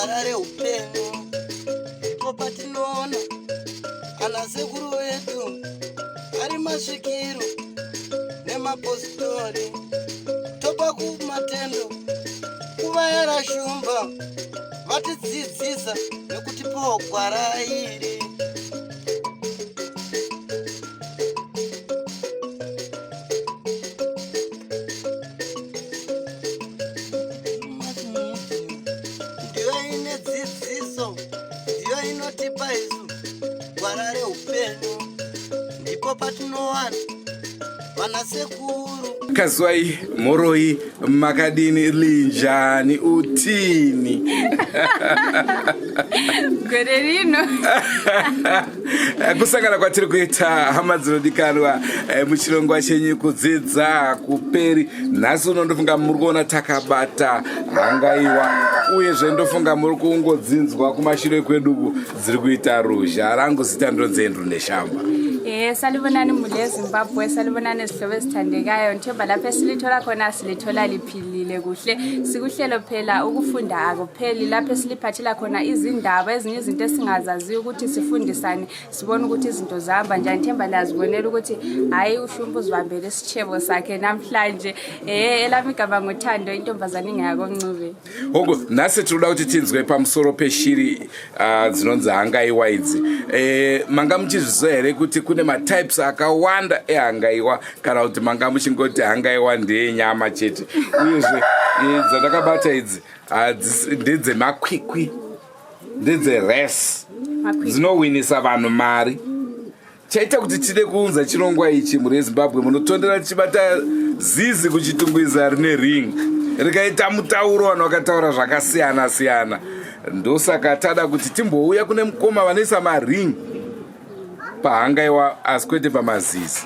Gwara reupenyu ndipo patinoona ana sekuru vedu ari masvikiro nemapositori, topa kumatendo kuvayara shumba vatidzidzisa nekutipawo gwara iri. Ndiyo ine dzidziso, ndiyo inotipa isu gwara reupenyu, ndipo patinowana vana sekuru. Kazwai moroi, makadini, linjani, utini? Gore rino. Kusangana kwatiri kuita, hama dzinodikanwa, muchirongwa chenyu Kudzidza Kuperi. Nhasi uno ndofunga muri kuona takabata hangaiwa, uyezve ndofunga muri kungodzinzwa kumashure kweduku dziri kuita ruzha. Rangu zita ndonzi Andrew Neshamba. Salibonani mhuri yeZimbabwe, salibonani zihlobo ezithandekayo. Ngithemba lapho esilithola khona silithola liphilile kuhle. Sikuhlelo phela Ukufunda Akupheli, lapho esiliphathela khona izindaba, ezinye izinto esingazaziyo, ukuthi sifundisane, sibone ukuthi izinto zihamba njani. Themba liyazibonela ukuthi hhayi, uShumba uzibambele isitshebo sakhe namhlanje. Elami igama nguThando, intombazane ingayakoNcube. Hongu, nhasi tinoda kuti tinzwe pamusoro peshiri dzinonzi hangaiwa idzi. Manga muchizviziva here kuti kune matypes akawanda ehangaiwa, kana kuti manga muchingoti hangaiwa ndeyenyama chete? Uyezve dzandakabata idzi ndedzemakwikwi, ndedzerace, dzinowinisa vanhu mari. Chaita kuti tide kuunza chirongwa ichi, mhuri yeZimbabwe, munotondera tichibata zizi kuChitungwiza rine ring, rikaita mutauro, vanhu vakataura zvakasiyana siyana. Ndosaka tada kuti timbouya kune mukoma vanoisa maring pahangaiwa, asi kwete pamazizi.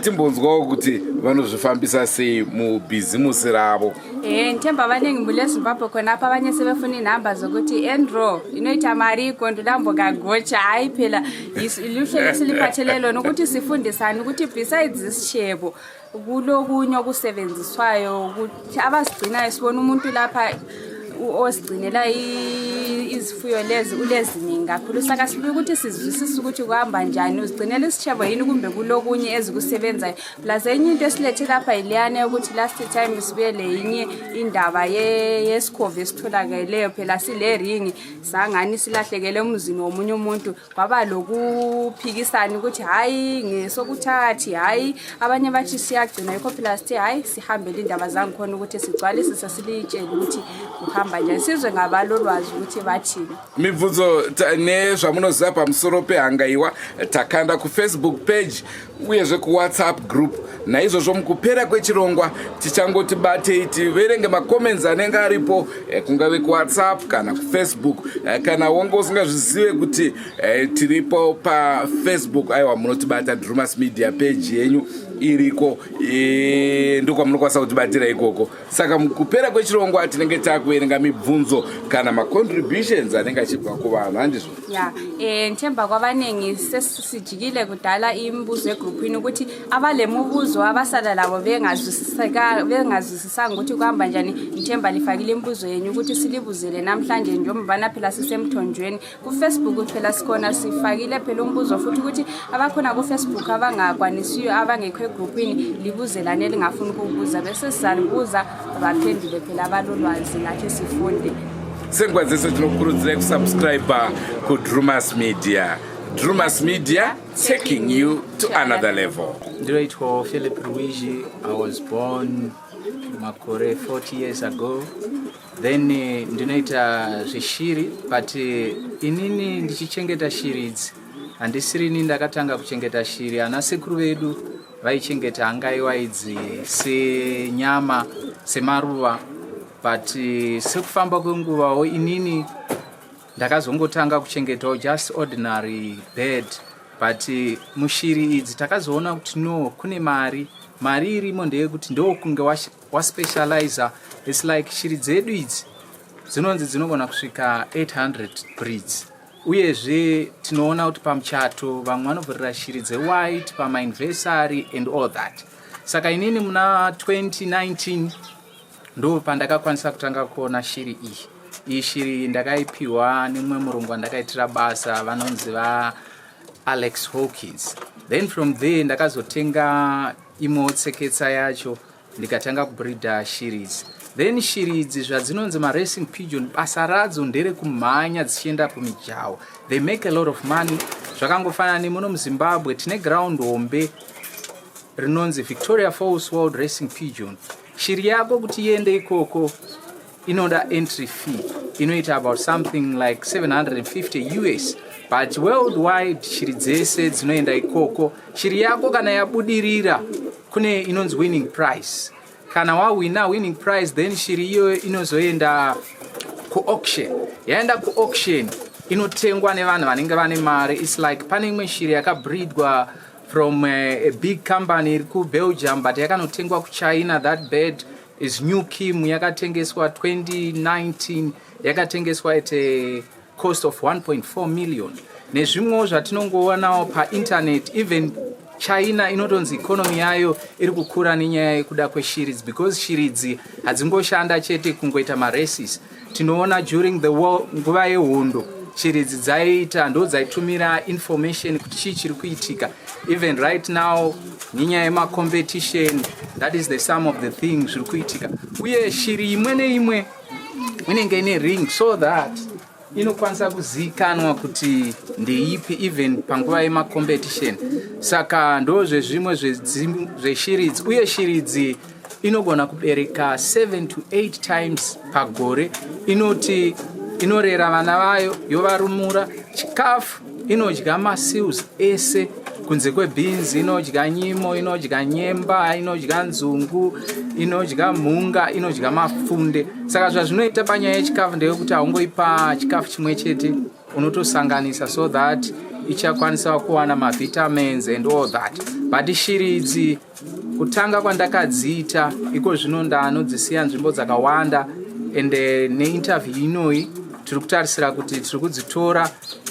Timbonzwawo kuti vanozvifambisa sei mubhizimusi ravo. Ngithemba abaningi mhuri yeZimbabwe khonapha, abanye sebefuna inhamba zokuthi, "Andrew, inoita mari iko ndambokagocha." Hayi phela, luhlelo esiliphathele lona ukuthi sifundisane ukuthi besides isishebo kulokunye okusebenziswayo, ukuthi abazigcinayo, sibona umuntu lapha osigcinela izifuyo lezi uleziningi kakhulu. Saka sibuye ukuthi sizwisise ukuthi kuhamba njani, uzigcinela isitshebo yini kumbe kulokunye ezikusebenzayo. Plus enye into esilethe lapha yileyana yokuthi last time sibuye le yinye indaba yesikhova esitholakeleyo phela sile ring, sangani silahlekele emzini womunye umuntu, kwaba lokuphikisana ukuthi hhayi, ngesokuthathi, hhayi, abanye bathi siyagcina. Yikho phela sithe hhayi, sihambele indaba zangikhona ukuthi sigcwalisise, silitshele ukuthi kuhamba njani, sizwe ngabalolwazi ukuthi bathini. Mibvunzo nezvamunoziva pamusoro pehangaiwa takanda kuFacebook page, uyezve kuWhatsApp group. Naizvozvo mukupera kwechirongwa tichangoti batei tiverenge macomments anenge aripo, kungave kuWhatsApp kana kuFacebook. Kana wanga usingazvizive kuti tiripo paFacebook, aiwa, munotibata, Drumas Media page yenyu iriko, ndokwamunokwanisa kutibatira ikoko. Saka mukupera kwechirongwa tinenge takuverenga mibvunzo kana macontributions anenge achibva kuvanhu, handizvo? Ya, ngithemba kwabaningi sesijikile kudala imibuzo egruphini, ukuthi abalemubuzo abasala labo bengazwisisanga ukuthi kuhamba njani. Ngithemba lifakile imibuzo yenyu ukuthi silibuzele namhlanje, njengobana phela sisemthonjweni. KuFacebook phela sikhona, sifakile phela umbuzo futhi ukuthi abakhona kuFacebook abangakwanisiyo, abangekho egruphini, libuzelane elingafuni ukubuza, bese sizalibuza, baphendule phela abalolwazi, nathi sifunde. Senguva dzese tinokurudzirai kusubscribe kuDrumas Media. Drumas Media, taking you to another level. Ndinoitwa Philip Luigi. I was born makore 40 years ago. Then ndinoita zveshiri, but inini ndichichengeta shiri idzi, handisirini ndakatanga kuchengeta shiri. Ana sekuru vedu vaichengeta hangaiwa idzi senyama, semaruva, but sekufamba kwenguvawo inini ndakazongotanga kuchengetawo just ordinary bird. But mushiri idzi takazoona kuti no, kune mari. Mari irimo ndeyekuti ndokunge waspecializa. Its like shiri dzedu idzi dzinonzi dzinogona kusvika 800 breeds. Uyezve tinoona kuti pamuchato vamwe vanovhurira shiri dzewhite, pamaanniversary and all that. Saka inini muna 2019 ndo pandakakwanisa kutanga kuona shiri iyi. Iyi shiri ndakaipiwa nemumwe murungu wandakaitira basa, vanonzi vaAlex Hawkins. Then from there ndakazotenga imwewo tseketsa yacho, ndikatanga kubreeda shiri idzi. Then shiri idzi, zvadzinonzi maracing pigeon, basa radzo nderekumhanya dzichienda kumijaho. They make a lot of money. Zvakangofanana nemuno muZimbabwe, tine ground hombe rinonzi Victoria Falls World Racing Pigeon. Shiri yako kuti iende ikoko inoda entry fee inoita about something like 750 US, but worldwide shiri dzese dzinoenda ikoko. Shiri yako kana yabudirira, kune inonzi winning prize. Kana wawina winning prize, then shiri iyoyo inozoenda kuauction. Yaenda kuauction, inotengwa nevanhu vanenge vane mari. Its like pane imwe shiri yakabreedwa from a big company iri kuBelgium, but yakanotengwa kuChina. That bird is New Kim. Yakatengeswa 2019, yakatengeswa at a cost of 1.4 million. Nezvimwewo zvatinongoonawo painternet. Even China inotonzi economy yayo iri kukura nenyaya yekuda kweshiridzi, because shiridzi hadzingoshanda chete kungoita maraces. Tinoona during the war, nguva yehondo, shiridzi dzaiita ndo dzaitumira information kuti chii chiri kuitika. Even right now, nenyaya yemacompetition, that is the sum of the thing zviri kuitika. Uye shiri imwe neimwe inenge ine ring so that inokwanisa kuzivikanwa kuti ndeipi, even panguva yemacompetition. Saka ndo zvezvimwe zveshiridzi. Uye shiridzi inogona kubereka 7 to 8 times pagore. Inoti inorera vana vayo, yovarumura. Chikafu inodya maseeds ese kunze kwebeans. Inodya nyimo, inodya nyemba, inodya nzungu, inodya mhunga, inodya mafunde. Saka zvazvinoita panyaya yechikafu ndeyekuti haungoipa chikafu chimwe chete, unotosanganisa so that ichakwanisa kuwana mavitamins and all that. But shiri idzi, kutanga kwandakadziita, iko zvino ndanodzisiya nzvimbo dzakawanda. And neinterview inoyi tiri kutarisira kuti tiri kudzitora,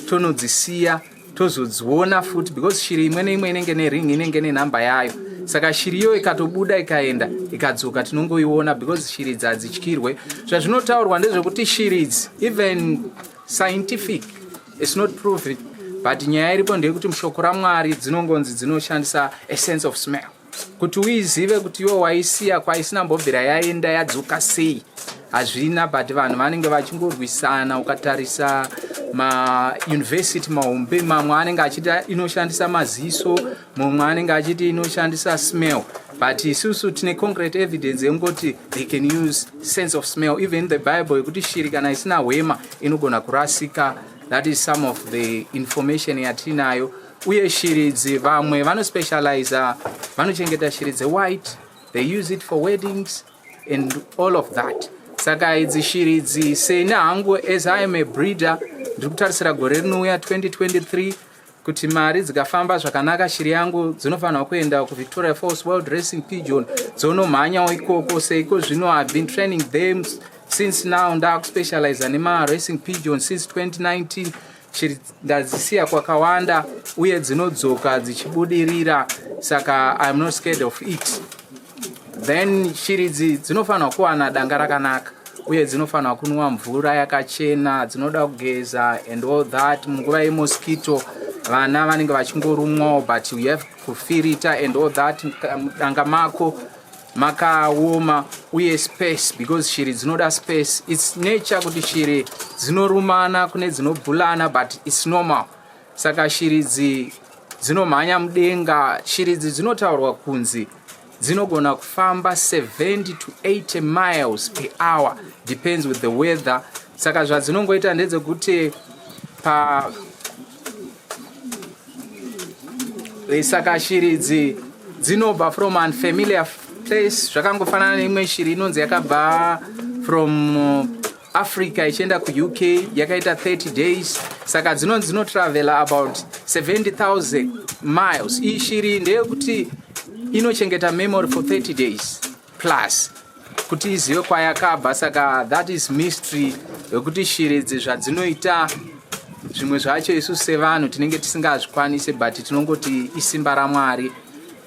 tonodzisiya, tozodziona futi, because shiri imwe neimwe inenge nering, inenge nenhamba yayo. Saka shiri iyo ikatobuda, ikaenda, ikadzoka, tinongoiona, because shiri idzi hadzityirwe. Zvazvinotaurwa ndezvekuti shiri idzi, even scientific is not proven, but nyaya iripo ndeyekuti mushoko raMwari dzinongonzi dzinoshandisa a sense of smell kuti uizive kuti iwe waisiya kwaisina mbobvira yaenda, yadzoka sei, hazvina. But vanhu vanenge vachingorwisana. Ukatarisa mauniversity mahombe, mamwe anenge achiti inoshandisa maziso, mumwe anenge achiti inoshandisa smell, but isusu tine concrete evidence yekungoti they can use sense of smell. Even the Bible yekuti shiri kana isina hwema inogona kurasika, that is some of the information yatinayo. Uye shiri idzi, vamwe vanospecializa, vanochengeta shiri dzewhite. They use it for weddings and all of that. Saka idzi shiri idzi, seni hangu, as I am a breeder, ndiri kutarisira gore rinouya 2023 kuti mari dzikafamba zvakanaka, shiri yangu dzinofanirwa kuenda kuVictoria Falls World Racing Pigeon, dzonomhanyawo ikoko. Seiko zvino I have been training them since now. Ndakuspecializa nemaracing pigeon since 2019. Shiri ndadzisiya kwakawanda uye dzinodzoka dzichibudirira, saka I am not scared of it. Then shiri idzi dzinofanirwa kuwana danga rakanaka uye dzinofanirwa kunwa mvura yakachena, dzinoda kugeza and all that. Munguva yemosquito vana vanenge vachingorumwawo, but you have kufilter and all that. Danga mako makaoma uye space, because shiri dzinoda space. Its nature kuti shiri dzinorumana, kune dzinobhulana, but its normal. Saka shiri idzi dzinomhanya mudenga. Shiri idzi dzinotaurwa kunzi dzinogona kufamba 70 to 80 miles per hour, depends with the weather. Saka zvadzinongoita ndedzekuti pa saka shiri idzi dzinobva from unfamiliar place. Zvakangofanana neimwe shiri inonzi yakabva from Africa ichienda kuUK, yakaita 30 days. Saka dzinonzi dzinotravela about 70,000 miles. Iyi shiri ndeyekuti inochengeta memory for 30 days plus kuti izive kwayakabva. Saka that is mystery yekuti shiri idzi zvadzinoita, zvimwe zvacho isu sevanhu tinenge tisingazvikwanisi, but tinongoti isimba raMwari.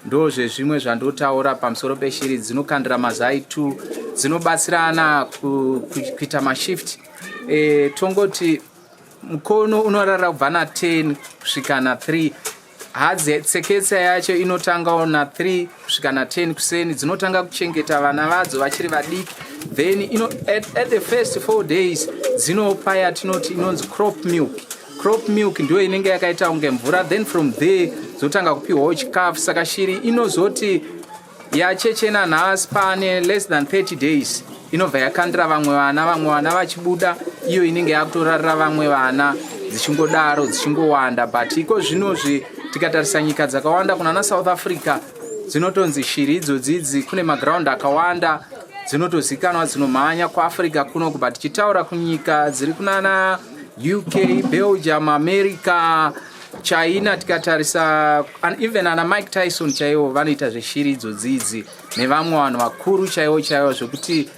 Ndo zvezvimwe zvandotaura pamusoro peshiri. Dzinokandira mazai 2, dzinobatsirana kuita mashift. Tongoti mukono unorara kubva na10 kusvika na3. Hadzi tseketsa yacho inotangawo na3 kusvika na10 kuseni. Dzinotanga kuchengeta vana vadzo vachiri vadiki. Then at the first 4 days dzinopa yatinoti inonzi crop milk. Crop milk ndiyo inenge yakaita kunge mvura. Then from there dzotanga kupiwawo chikafu. Saka shiri inozoti yachechena nhasi, pane less than 30 days inobva yakandira vamwe vana. Vamwe vana vachibuda, iyo inenge yakutorarira vamwe vana, dzichingodaro dzichingowanda. But iko zvinozvi tikatarisa nyika dzakawanda, kunana South Africa, dzinotonzi shiri idzodzidzi kune maground akawanda, dzinotozikanwa, dzinomhanya. KuAfrica kunoku, but tichitaura kunyika dziri kunana UK, Belgium, America, China, tikatarisa even ana Mike Tyson chaivo vanoita zveshiri idzodzidzi nevamwe vanhu vakuru chaivo chaivo, zvekuti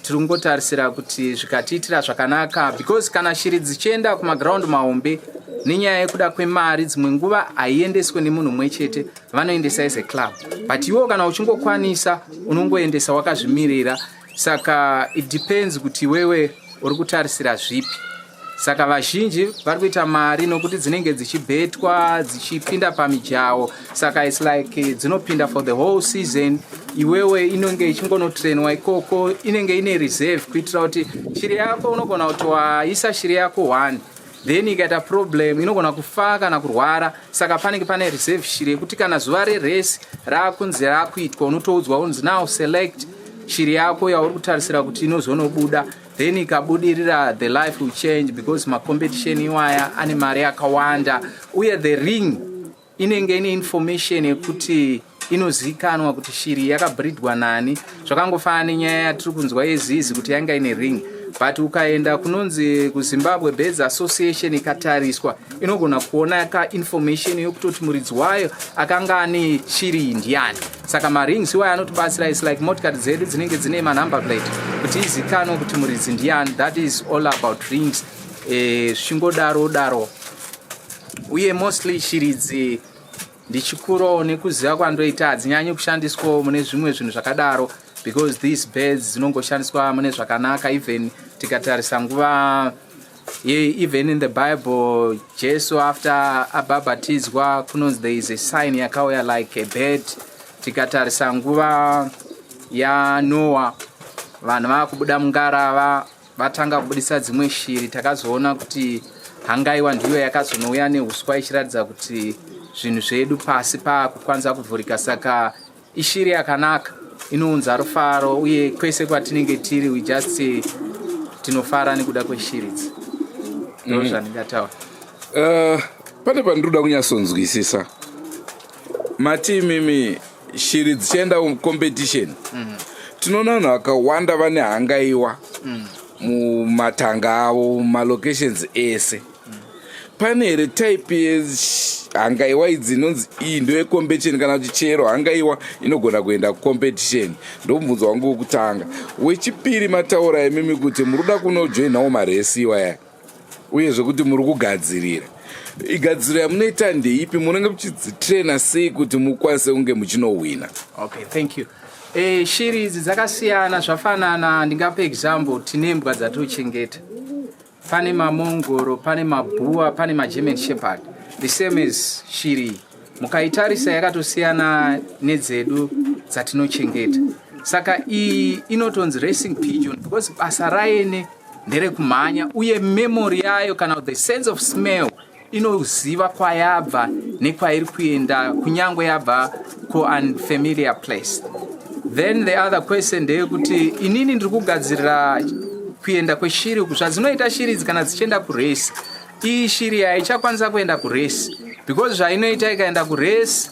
tiri kungotarisira kuti zvikatiitira zvakanaka, because kana shiri dzichienda kumaground mahombe, nenyaya yekuda kwemari, dzimwe nguva haiendeswe nemunhu mumwe chete, vanoendesa as a club. But iwo kana uchingokwanisa, unongoendesa wakazvimirira. Saka it depends kuti iwewe uri kutarisira zvipi. Saka vazhinji vari kuita mari nokuti dzinenge dzichibhetwa, dzichipinda pamijaho. Saka it's like dzinopinda for the whole season. Iwewe inenge ichingonotrenwa ikoko, inenge ine reserve kuitira kuti shiri yako, unogona kuti waisa shiri yako one, then ikaita problem, inogona kufa kana kurwara. Saka panenge pane reserve shiri yekuti kana zuva rerace raakunzi raakuitwa, unotoudzwa unzi, "Now select shiri yako yauri kutarisira kuti inozonobuda." Then ikabudirira, the life will change, because macompetition iwaya ane mari yakawanda. Uye the ring inenge ine information yekuti inozivikanwa kuti shiri yakabreedwa nani. Zvakangofanana nenyaya yatiri kunzwa yezizi kuti yanga ine ring, but ukaenda kunonzi kuZimbabwe Birds Association, ikatariswa, inogona kuona kainformation yekutoti muridzi wayo akanga ane shiri iyi ndiani. Saka marings iwayo anotibatsira. It's like motikari dzedu dzinenge dzine manumber plate kuti izikanwe kuti muridzi ndiani. That is all about rings. Zvichingodaro daro. Uye mostly shiri idzi, ndichikurawo nekuziva kwandoita, hadzinyanyi kushandiswawo mune zvimwe zvinhu zvakadaro, because these birds dzinongoshandiswa mune zvakanaka. Even tikatarisa nguva, even in the Bible, Jesu after abhabhatidzwa, kunonzi there is a sign yakauya like a bird. Tikatarisa nguva yaNoah, vanhu vava kubuda mungarava, vatanga kubudisa dzimwe shiri. Takazoona kuti hangaiwa ndiyo yakazonouya neuswa, ichiratidza kuti zvinhu zvedu pasi paakukwanisa kuvhurika. Saka ishiri yakanaka, inounza rufaro, uye kwese kwatinenge tiri, we just tinofara nekuda kweshiri idzi. Ndo zvandingataura. Pane pandinoda kunyatsonzwisisa. Mati imimi shiri dzichienda kucompetition, tinoona vanhu vakawanda vane hangaiwa mumatanga avo, mumalocations ese. Pane here type yehangaiwa idzi inonzi iyi ndoyecompetition, kana kuti chero hangaiwa inogona kuenda kucompetition? Ndomubvunzo wangu wekutanga. Wechipiri, mataura imimi kuti muri kuda kunojoinawo marace iwaya, uyezve kuti muri kugadzirira. Igadziro yamunoita ndeipi? Munenge muchidzitraina sei kuti mukwanise kunge muchinohwina? Okay, thank you. Shiri idzi dzakasiyana. Zvafanana, ndingape example, tine mbwa dzatochengeta. Pane mamongrel, pane maboer, pane maGerman Shepherd. The same as shiri, mukaitarisa yakatosiyana nedzedu dzatinochengeta. Saka iyi inotonzi racing pigeon because basa raene nderekumhanya, uye memory yayo kana the sense of smell, inoziva kwayabva nekwairi kuenda, kunyange yabva kuunfamiliar place. Then the other question ndeyekuti inini ndiri kugadzirira kuenda kweshiri. Zvadzinoita shiri idzi kana dzichienda kurace, iyi shiri haichakwanisa kuenda kurace, because zvainoita ikaenda kurace,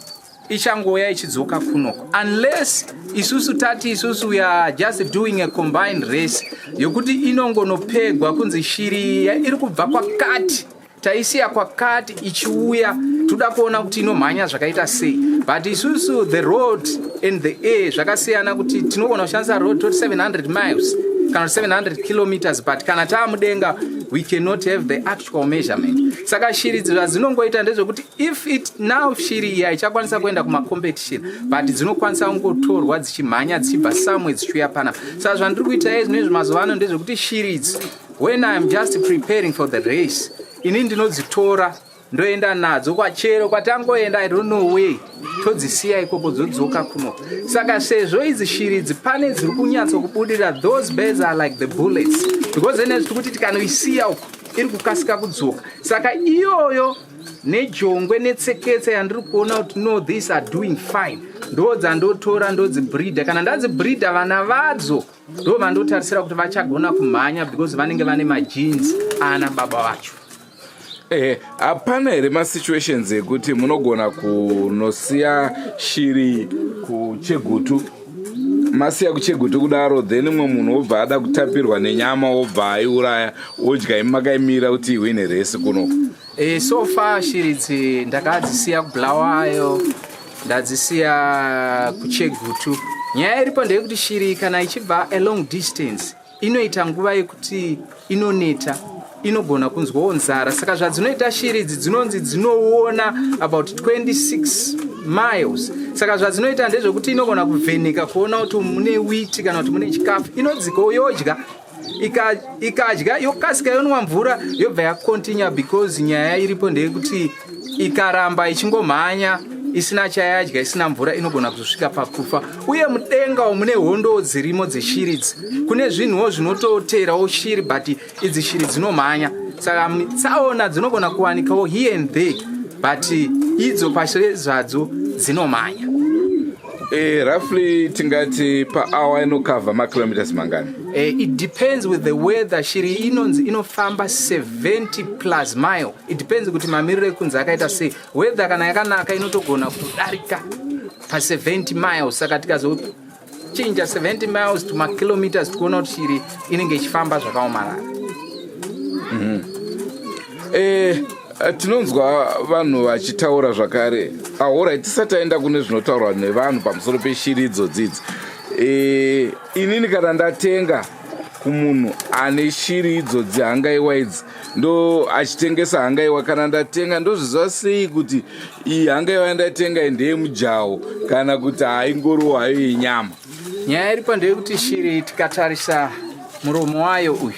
ichangouya ichidzoka kunoko, unless isusu tati isusu we are just doing a combined race yokuti inongonopegwa kunzi shiri iri kubva kwakati, taisiya kwakati, ichiuya, toda kuona kuti inomhanya zvakaita sei. But isusu the road and the air zvakasiyana, kuti tinogona kushandisa road toti 700 miles kana 700 kilometers, but kana taamudenga we cannot have the actual measurement. Saka shiri zvadzinongoita ndezvekuti if it now shiri iyi haichakwanisa kuenda kumacompetition, but dzinokwanisa kungotorwa dzichimhanya dzichibva samwe dzichiuya panapa. Saka zvandiri kuita izvinezvi mazuva ano ndezvekuti shiri idzi, When I am just preparing for the race, ini ndinodzitora, ndoenda nadzo kwachero kwatangoenda, I don't know way, todzisiya ikoko, dzodzoka kuno. Saka sezvo idzi shiri idzi pane dziri kunyatsokubudirira, those birds are like the bullets, because ene tiri kuti tikanoisiya uko iri kukasika kudzoka. Saka iyoyo nejongwe netseketse yandiri kuona kuti no, these are doing fine, ndo dzandotora, ndodzibreeda. Kana ndadzibreeda, vana vadzo ndo vandotarisira kuti vachagona kumhanya because vanenge vane magenes ana baba vacho. Hapana here masituations ekuti munogona kunosiya shiri kuChegutu, masiya kuChegutu kudaro, then mumwe munhu wobva ada kutapirwa nenyama, wobva aiuraya, odya, imi makaimira kuti ihwine race kunoko? So far shiri idzi ndakadzisiya kuBulawayo, ndadzisiya kuChegutu. Nyaya iripo ndeyekuti shiri kana ichibva a long distance inoita nguva yekuti inoneta, inogona kunzwawo nzara. Saka zvadzinoita shiri idzi, dzinonzi dzinoona about 26 miles. Saka zvadzinoita ndezvekuti inogona kuvheneka kuona kuti mune wheat kana kuti mune chikafu, inodzikawo yodya. Ikadya yokasika yonwa mvura, yobva yacontinue, because nyaya iripo ndeyekuti ikaramba ichingomhanya isina chayadya, isina mvura, inogona kuzosvika pakufa. Uye mudenga umu mune hondo dzirimo dzeshiri idzi. Kune zvinhuwo zvinototerawo shiri, but idzi shiri dzinomhanya, saka tsaona dzinogona kuwanikawo here and there, but idzo pashure zvadzo dzinomhanya. Roughly tingati pahour inocover makilometers mangani? It depends with the weather. Shiri inonzi inofamba 70 plus mile. It depends kuti mamiriro ekunze akaita sei. Weather kana yakanaka inotogona kudarika pa70 miles. Saka tikazochinja 70 miles to makilometers, tikuona kuti shiri inenge ichifamba zvakaomarara. Tinonzwa vanhu vachitaura zvakare. Alright, tisati taenda kune zvinotaurwa nevanhu pamusoro peshiri idzodzidzi, inini kana ndatenga kumunhu ane shiri idzodzi, hangaiwa idzi, ndo achitengesa hangaiwa, kana ndatenga, ndozviziva sei kuti iyi hangaiwa yandatenga iyi ndeyemujaho kana kuti haingoriwo hayo yenyama? Nyaya iripo ndeyekuti shiri, tikatarisa muromo wayo uyu,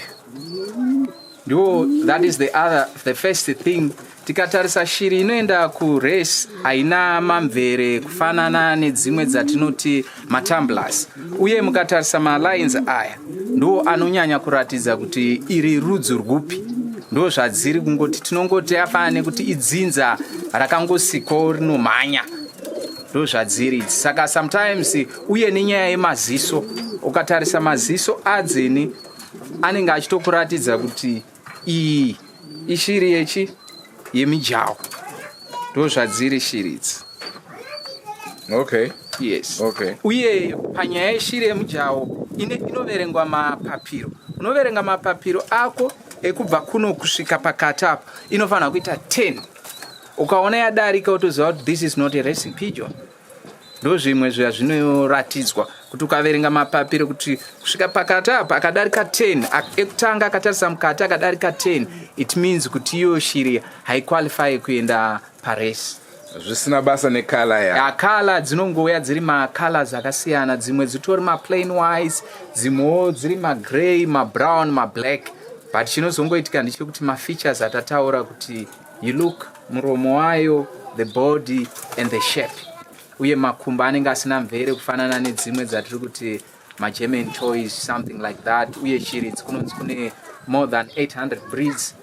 ndo that is the first thing. Tikatarisa shiri inoenda kurace haina mamvere kufanana nedzimwe dzatinoti matumblers. Uye mukatarisa malines aya, ndo anonyanya kuratidza kuti iri rudzi rwupi. Ndo zvadziri kungoti tinongoti afanana nekuti idzinza rakangosikwawo rinomhanya. Ndo zvadziri idzi. Saka sometimes, uye nenyaya yemaziso, ukatarisa maziso adzeni anenge achitokuratidza kuti iyi ishiri yechi yemijaho. Ndo zvadziri shiri idzi. Yes. Uye panyaya yeshiri yemujaho, inoverengwa mapapiro. Unoverenga mapapiro ako ekubva kuno kusvika pakati apo, inofanira kuita 10. Ukaona yadarika, utoziva kuti this is not a racing pigeon. Ndo zvimwe zvazvinoratidzwa kuti ukaverenga mapapiro kuti kusvika pakati apa, akadarika 10 ekutanga akatarisa mukati, akadarika 10, it means kuti iyo shiri haiqualify kuenda parace. Zvisina basa necolour ya? Colour dzinongouya dziri macolors akasiyana. Dzimwe dzitori maplain whites, dzimwewo dziri magrey, mabrown, mablack, but chinozongoitika ndechekuti mafeatures atataura kuti you look muromo wayo, the body and the shape. Uye makumbo anenge asina mvere kufanana nedzimwe dzatiri kuti maGerman toys, something like that. Uye shiri idzi kunonzi kune more than 800 breeds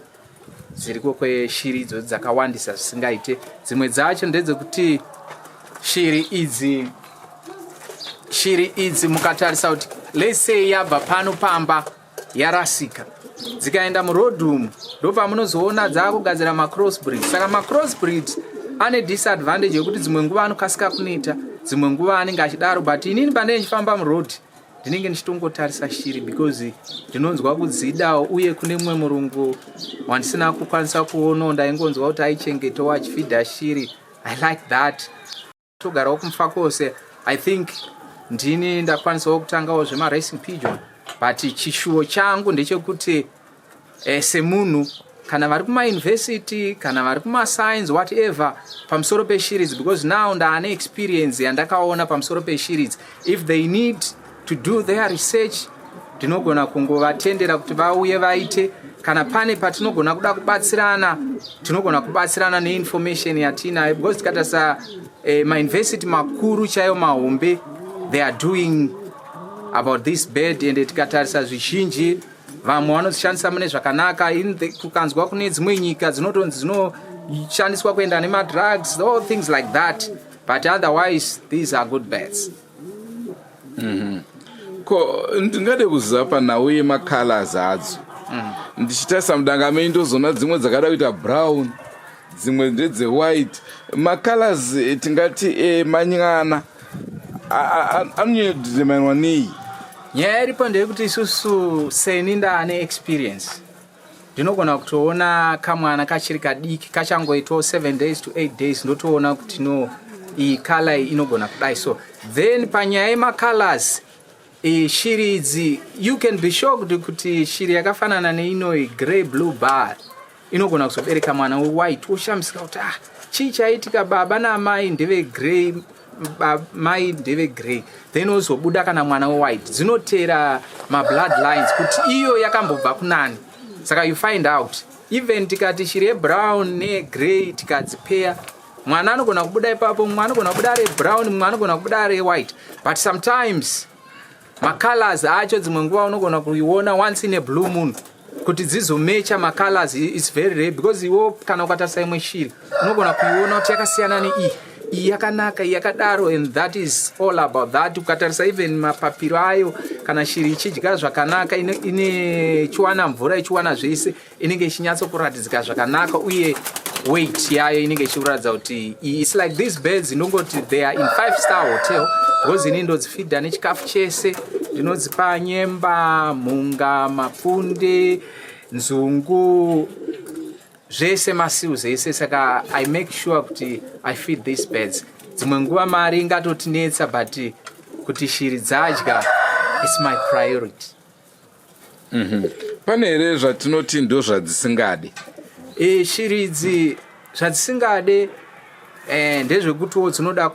dziriko kweshiri idzodzi, dzakawandisa zvisingaite. Dzimwe dzacho ndedzekuti shiri idzi mukatarisa kuti, let's say, yabva pano pamba yarasika, dzikaenda muroad umu, ndopamunozoona dzaakugadzira macrossbreed. Saka macrossbreed ane disadvantage yekuti dzimwe nguva anokasika kuneta, dzimwe nguva anenge achidaro. But inini pandinenge ndichifamba muroad, ndinenge ndichitongotarisa shiri because ndinonzwa kudzidawo. Uye kune mumwe murungu wandisina kukwanisa kuonawo, ndaingonzwa kuti aichengetawo achifeeda shiri. I like that. Togarawo kuMufakose. I think ndini ndakwanisawo kutangawo zvemaracing pigeon, but chishuwo changu ndechekuti semunhu, kana vari kumauniversity, kana vari kumascience, whatever, pamusoro peshiri idzi, because now ndaane experience yandakaona pamusoro peshiri idzi, if they need to do their research. Ndinogona kungovatendera kuti vauye vaite. Kana pane patinogona kuda kubatsirana, tinogona kubatsirana neinformation yatinayo, because tikatarisa mauniversity makuru chaiyo mahombe, they are doing about this bird. And tikatarisa zvizhinji, vamwe vanozishandisa mune zvakanaka. Kukanzwa kune dzimwe nyika dzinotonzi dzinoshandiswa kuenda nemadrugs, all things like that, but otherwise these are good birds. Ko ndingade kuziva panhau yemacolors adzo. Ndichitarisa mudanga menyu, ndozoona dzimwe dzakada kuita brown, dzimwe ndedzewhite. Macolors tingati emanyana anonyanyodeterminwa nei? Nyaya iripo ndeyekuti isusu, seni ndaane experience, ndinogona kutoona kamwana kachiri kadiki, kachangoitawo 7 days to 8 days, ndotoona kuti no, iyi colour iyi inogona kudai. So then panyaya yemacolors, shiri idzi, you can be shocked kuti shiri yakafanana neinoi grey blue bar inogona kuzobereka mwana wewhite. Woshamisika kuti, "Ah, chii chaitika? Baba naamai ndeve grey, mai ndeve grey, then ozobuda kana mwana wewhite." Dzinotera mablood lines kuti iyo yakambobva kunani. Saka you find out, even tikati shiri yebrown negrey tikadzipeya, mwana anogona kubuda ipapo, mumwe anogona kubuda ari brown, mumwe anogona kubuda ari white. But sometimes macolors acho, dzimwe nguva unogona kuiona once in a blue moon. Kuti dzizomecha macolors is very rare, because iwo kana ukatarisa imwe shiri, unogona kuiona kuti yakasiyana neiyi, iyi yakanaka, iyi yakadaro, and that is all about that. Ukatarisa even mapapiro ayo, kana shiri ichidya zvakanaka, ine ichiwana mvura, ichiwana zvese, inenge ichinyatsokuratidzika zvakanaka, uye weight yayo inenge ichikuratidza kuti it's like these birds, inongoti they are in five star hotel, because ini ndodzifidha nechikafu chese. Ndinodzipa nyemba, mhunga, mapfunde, nzungu, zvese, maseeds ese. Saka I make sure kuti I feed these birds. Dzimwe nguva mari ingatotinetsa, but kuti shiri dzadya, it's my priority. Pane here zvatinoti ndo zvadzisingadi? Shiri idzi zvadzisingade ndezvekutiwo dzinoda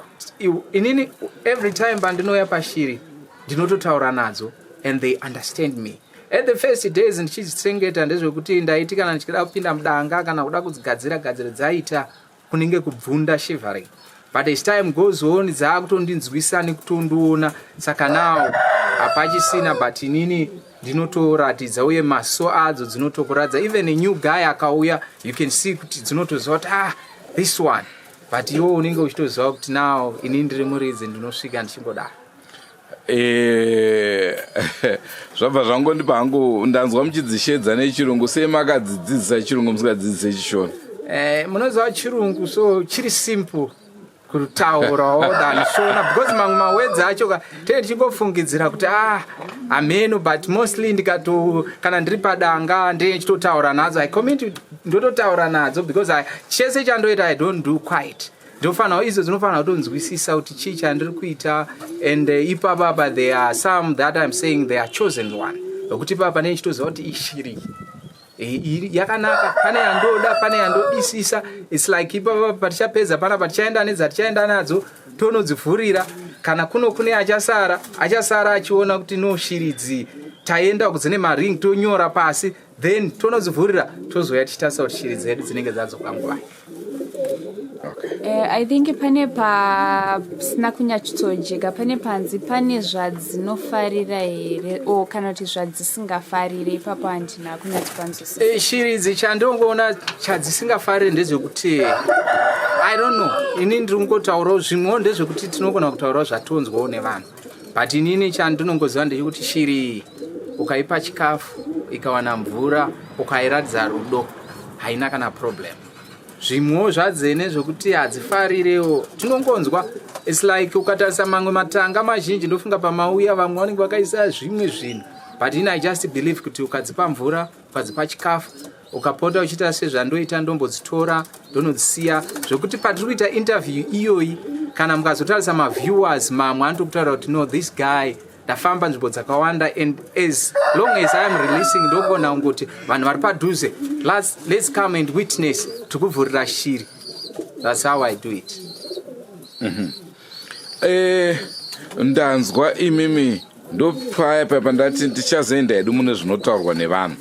inini every time pandinouya pashiri, ndinototaura nadzo and they understand me. At the first days ndichidzichengeta, ndezvekuti ndaiti kana ndichida kupinda mudanga kana kuda kudzigadzira gadzira, dzaita kunenge kubvunda, shivering. But as time goes on, dzaakutondinzwisa nekutondiona. Saka now hapachisina, but inini ndinotoratidza, uye maso adzo dzinotokuratidza. Even a new guy akauya, you can see kuti dzinotoziva kuti, "Ah, this one." But iwo unenge uchitoziva kuti now inini ndiri muridzi, ndinosvika ndichingodaro. Zvabva zvangondipa hangu, ndanzwa muchidzishedza nechirungu. Sei makadzidzidzisa chirungu, musingadzidzise chishona? Munoziva chirungu so chiri simple kutaurawo than Shona, because mamwe mawords acho ka tee tichingofungidzira kuti, ah, hameno. But mostly ndikato kana ndiri padanga, ndechitotaura nadzo. I comment, ndototaura nadzo, because chese chandoita, I don't do quiet. Ndofanira, idzo dzinofanira kutonzwisisa kuti chii chandiri kuita. And ipapapa there are some that I'm saying they are chosen one, nokuti ipapa pane chitoziva kuti ishiri yakanaka, pane yandoda, pane yandodisisa. It's like ipapa patichapedza panapa, tichaenda nedzatichaenda nadzo, tonodzivhurira. Kana kuno kune achasara, achasara achiona kuti no, shiri idzi taenda kudzine maring, tonyora pasi, then tonodzivhurira, tozoya tichitarisa kuti shiri dzedu dzinenge dzadzoka nguvai. I think pane pasina kunyatsojeka, pane panzi pane zvadzinofarira here o kana kuti zvadzisingafarire. Ipapo handina kunyatsopanzwisisa. Shiri idzi, chandongoona chadzisingafariri ndezvekuti, I don't know, ini ndiri kungotaurawo. Zvimwewo ndezvekuti tinogona kutaurawo zvatonzwawo nevanhu, but inini chandinongoziva ndechekuti shiri iyi, ukaipa chikafu, ikawana mvura, ukairatidza rudo, haina kana problem. Zvimwewo zvadzene zvokuti hadzifarirewo, tinongonzwa. It's like ukatarisa mamwe matanga mazhinji, ndofunga pamauya, vamwe vanenge vakaisa zvimwe zvinhu, but ini I just believe kuti ukadzipa mvura, ukadzipa chikafu, ukapota uchiita sezvandoita, ndombodzitora, ndonodzisiya, zvokuti patiri kuita interview iyoyi, kana mukazotarisa maviewers, mamwe anotokutaura kuti, "No, this guy, ndafamba nzvimbo dzakawanda, and as long as I am releasing, ndogona kungoti vanhu vari padhuze, let's come and witness, tikuvhurira shiri." That's how I do it. Ndanzwa imimi. Ndopaya paya pandati tichazoenda hedu mune zvinotaurwa nevanhu.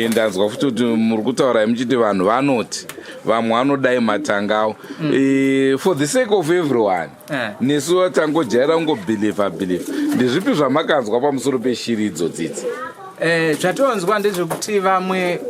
Ndanzwa futi kuti muri kutaura muchiti vanhu vanoti vamwe vanodai matangawo. For the sake of everyone, nesu tangojaira kungobhilivha bhilivha, ndezvipi zvamakanzwa pamusoro peshiri idzodzidzi? Zvatonzwa ndezvekuti vamwe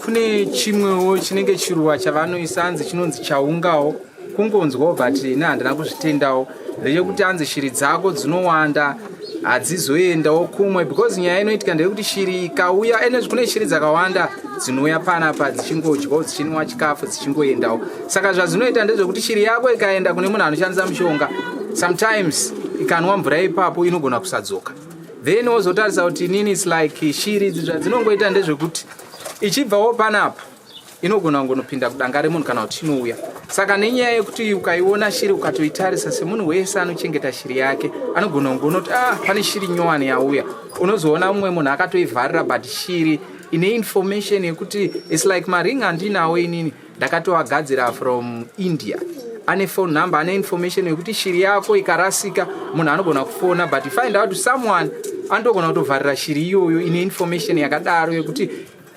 kune chimwewo chinenge chiruwa chavanoisa, hanzi chinonzi chaungawo. Kungonzwawo, but ini handina kuzvitendawo. Ndechekuti hanzi shiri dzako dzinowanda, hadzizoendawo kumwe, because nyaya inoitika ndeyekuti shiri ikauya ene, kune shiri dzakawanda dzinouya panapa dzichingodyawo, dzichinwa chikafu, dzichingoendawo. Saka zvazvinoita ndezvekuti shiri yako ikaenda kune munhu anoshandisa mushonga, sometimes ikanwa mvura ipapo inogona kusadzoka. Then wozotarisa kuti inini, its like shiri idzi zvadzinongoita ndezvekuti ichibvawo panapa inogona kungonopinda kudanga remunhu kana kuti inouya. Saka nenyaya yekuti ukaiona shiri, ukatoitarisa, semunhu wese anochengeta shiri yake anogona kungoona kuti, ah, pane shiri nyowani yauya. Unozoona mumwe munhu akatoivharira, but shiri ine information yekuti its like maring andinawo inini, ndakatoagadzira from India, ane phone number, ane information yekuti shiri yako ikarasika munhu anogona kufona. But you find out someone anotogona kutovharira shiri iyoyo ine information yakadaro, yekuti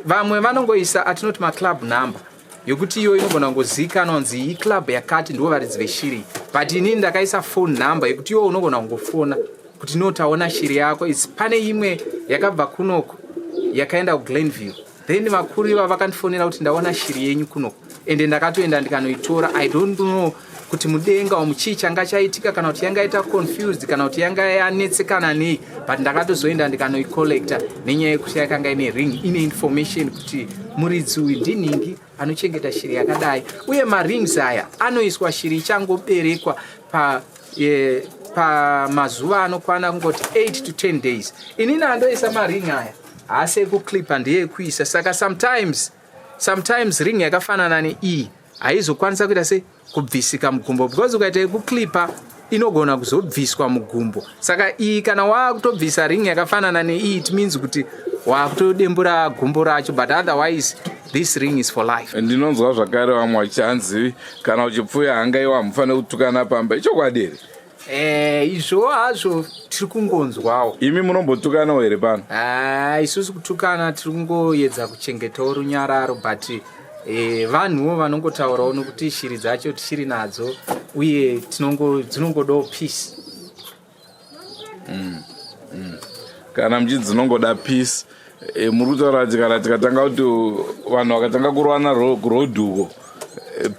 vamwe vanongoisa atinoti maclub number, yokuti iyo inogona kungozivikanwa kunzi iyi club yakati ndivo varidzi veshiri. But inini ndakaisa phone number yekuti iwo unogona kungofona kuti no, taona shiri yako. Its pane imwe yakabva kunoko yakaenda kuGlenview, then vakuru iva vakandifonera kuti ndaona shiri yenyu kunoko, ende ndakatoenda ndikanoitora. I don't know kuti mudenga umu chii changa chaitika, kana kuti yanga ita confused, kana kuti yanga yanetsekana nei, but ndakatozoenda ndikanoicollecta nenyaya yekuti yakanga ine ring ine information kuti muridzi uyu ndinhingi anochengeta shiri yakadai. Uye marings aya anoiswa shiri ichangoberekwa pamazuva anokwana kungoti 8 to 10 days. Inini andoisa maring aya haasi ekuclipa, ndeyekuisa. Saka sometimes ring yakafanana neiyi haizokwanisa kuita se kubvisika mugumbo, because ukaita yekuclipa inogona kuzobviswa mugumbo. Saka iyi kana waakutobvisa ring yakafanana neiyi, it means kuti waakutodembura gumbo racho. But otherwise this ring is for life. Ndinonzwa zvakare vamwe vachanzi kana uchipfuya hangaiwa hamufaniri kutukana pamba. Ichokwadi here? Izvo hazvo tiri kungonzwawo. Imi munombotukanawo here pano? Ah, isusu kutukana tiri kungoedza kuchengetawo runyararo, but vanhuwo vanongotaurawo nokuti shiri dzacho tichiri nadzo uye dzinongodawo peace. Kana muchiti dzinongoda peace, muri kutaura kuti kana tikatanga kuti vanhu vakatanga kurwana kuroad uko,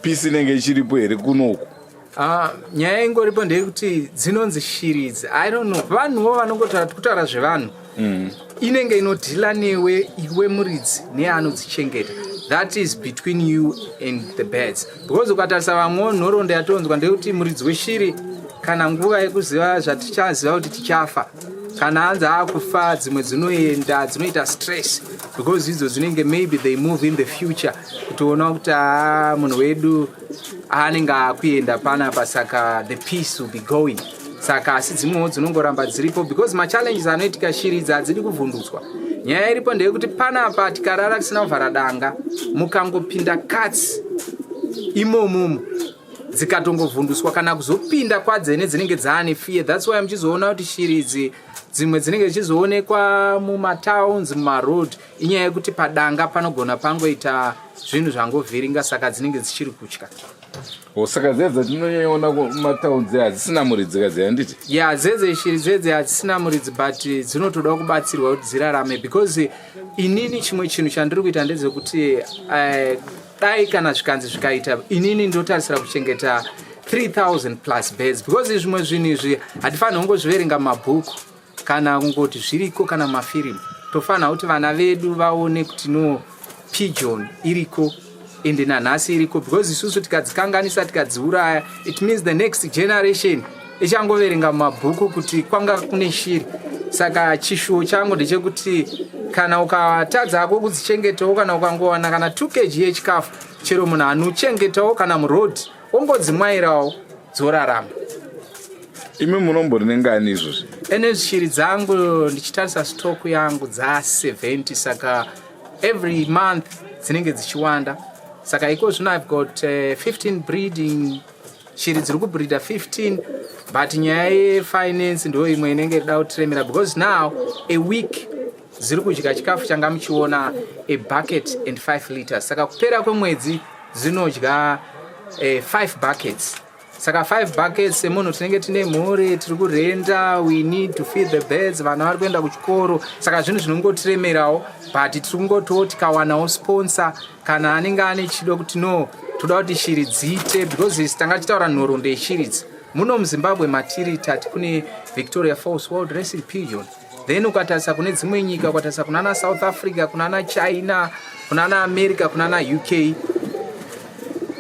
peace inenge ichiripo here kunoku? Ah, nyaya ingoripo ndeyekuti dzinonzi shiri idzi, I don't know, vanhuwo vanongotaura, kutaura zvevanhu, inenge inodhila newe iwe muridzi neanodzichengeta. That is between you and the birds, because ukatarisa vamwewo nhoroondo yatonzwa ndeyekuti muridzi weshiri kana nguva yekuziva zvatichaziva kuti tichafa, kana anzi akufa, dzimwe dzinoenda dzinoita stress because idzo dzinenge maybe they move in the future kutoona kuti aa, munhu wedu anenge akuenda panapa, saka the peace will be going. Saka asi dzimwewo dzinongoramba dziripo because machallenges anoitika, shiri idzi hadzidi kuvhundutswa. Nyaya iripo ndeyekuti panapa tikarara tisina kuvhara danga, mukangopinda katsi imomomo, dzikatongovhunduswa kana kuzopinda kwadzene dzinenge dzaane fear. That's why muchizoona kuti shiri idzi dzimwe dzinenge dzichizoonekwa mumatowns, mumaroad. Inyaya yekuti padanga panogona pangoita zvinhu zvangovhiringa, saka dzinenge dzichiri kutya. Saka dziya dzatinonyanyaona kumatowns hadzisina muridzi kadziya, handiti? Ya, dzedze shiri dzedze hadzisina muridzi, but dzinotoda kubatsirwa kuti dzirarame, because inini chimwe chinhu chandiri kuita ndezvekuti dai kana zvikanzi zvikaita, inini ndotarisira kuchengeta 3000 plus birds, because zvimwe zvinhu izvi hatifaniri kungozviverenga mumabhuku kana kungoti zviriko kana mafirimu. Tofanira kuti vana vedu vaone kuti no, pigeon iriko, ende nanhasi iriko, because isusu tikadzikanganisa, tikadziuraya, it means the next generation ichangoverenga mumabhuku kuti kwanga kune shiri. Saka chishuwo changu ndechekuti kana ukatadzako kudzichengetawo, kana ukangowana kana 2 kg yechikafu, chero munhu anochengetawo kana muroad, ongodzimwairawo, dzorarama. Imi munombori nengani izvozvi? Ene shiri dzangu, ndichitarisa stock yangu, dza70. Saka every month dzinenge dzichiwanda. Saka iko zvino I've got 15 breeding. Shiri dziri kubreeda 15, but nyaya yefinance ndo imwe inenge ida kutiremera, because now a week dziri kudya chikafu changa muchiona, a bucket and 5 liters. Saka kupera kwemwedzi dzinodya 5 buckets. Saka 5 buckets, semunhu tinenge tine mhuri, tiri kurenda, we need to feed the birds, vana vari kuenda kuchikoro. Saka zvinhu zvinongotiremerawo, but tiri kungotiwo tikawanawo sponsor kana anenge ane chido kuti no, toda kuti shiri dziite, because tanga tichitaura nhoroondo yeshiri idzi muno muZimbabwe matiri. Tati kune Victoria Falls World Racing Pigeon. Then ukatarisa kune dzimwe nyika, ukatarisa kunana South Africa, kunana China, kunana America, kunana UK,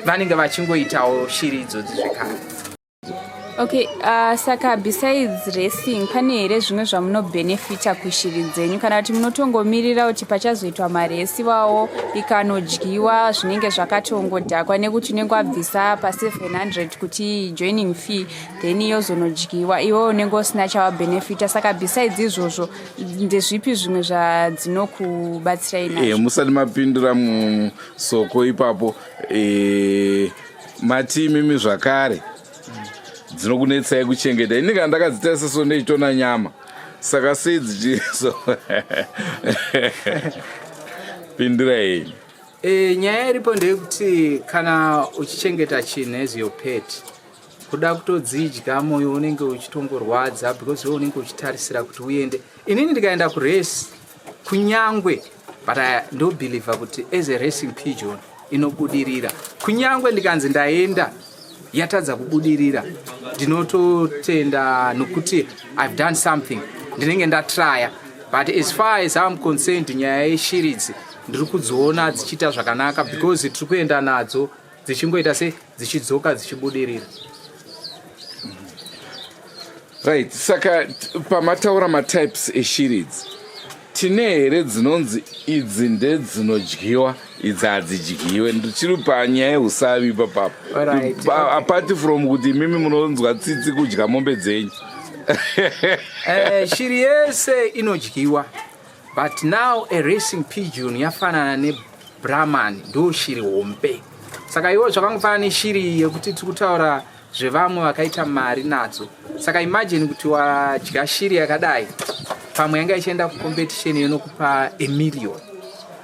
vanenge vachingoitawo shiri idzodzi zvekare. Okay, saka besides racing, pane here zvimwe zvamunobhenefita kushiri dzenyu, kana kuti munotongomirira kuti pachazoitwa maresi wawo ikanodyiwa zvinenge zvakatongodhakwa, nekuti unenge wabvisa pa700 kuti joining fee, then yozonodyiwa, iwe unenge usina chawabhenefita? Saka besides izvozvo, ndezvipi zvimwe zvadzinokubatsirai nazvo? Musati mapindura musoko ipapo, mati imimi zvakare dzinokunetsai kuchengeta. Ini kana ndakadzitarisa so ndechitona nyama, saka sei dzichiso? Pindura yenyu. Nyaya iripo ndeyekuti kana uchichengeta chinhu as your pet, kuda kutodzidya mwoyo unenge uchitongorwadza, because iwe unenge uchitarisira kuti uende. Inini ndikaenda kurace kunyangwe, but ndobhilivha kuti as a racing pigeon inobudirira. Kunyangwe ndikanzi ndaenda yatadza kubudirira, ndinototenda nokuti I've done something, ndinenge ndatraya. But as far as I'm concerned, nyaya yeshiridzi ndiri kudziona dzichiita zvakanaka, because tiri kuenda nadzo dzichingoita se dzichidzoka dzichibudirira. Right, saka pamataura matypes eshiridzi, tine here dzinonzi idzi ndedzinodyiwa, idzi hadzidyiwe? Ndichiri panyaya yeusavi ipapapo. Apart from kuti imimi munonzwa tsitsi kudya mombe dzenyu. Shiri yese inodyiwa, but now a racing pigeon yafanana nebrahman, ndo shiri hombe. Saka iwo zvakangofanana neshiri yekuti tiri kutaura zvevamwe vakaita mari nadzo. Saka imagine kuti wadya shiri yakadai, pamwe yanga ichienda kucompetition inokupa a million.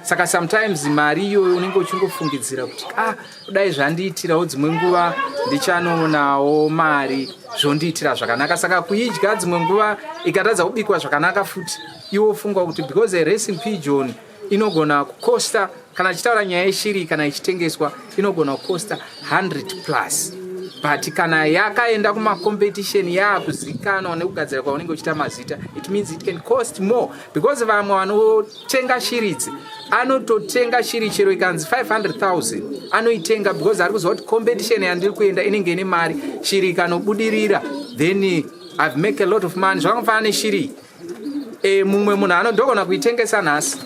Saka sometimes mari iyoyo unenge uchingofungidzira kuti, ah, kudai zvandiitirawo, dzimwe nguva ndichanoonawo mari, zvondiitira zvakanaka. Saka kuidya dzimwe nguva ikatadza kubikwa zvakanaka futi, iwe ufunga kuti, because a racing pigeon inogona kukosta, kana ichitaura nyaya yeshiri, kana ichitengeswa inogona kukosta 100 plus, but kana yakaenda kumacompetition yaakuzikanwa nekugadzira kwaunenge uchiita mazita, it means it can cost more, because vamwe vanotenga shiri idzi anototenga shiri chero ikanzi 500,000 anoitenga, because ari kuziva kuti competition yandiri kuenda inenge ine mari. Shiri ikanobudirira, then I've make a lot of money. Zvakangofanana neshiri, mumwe munhu anondogona kuitengesa nhasi,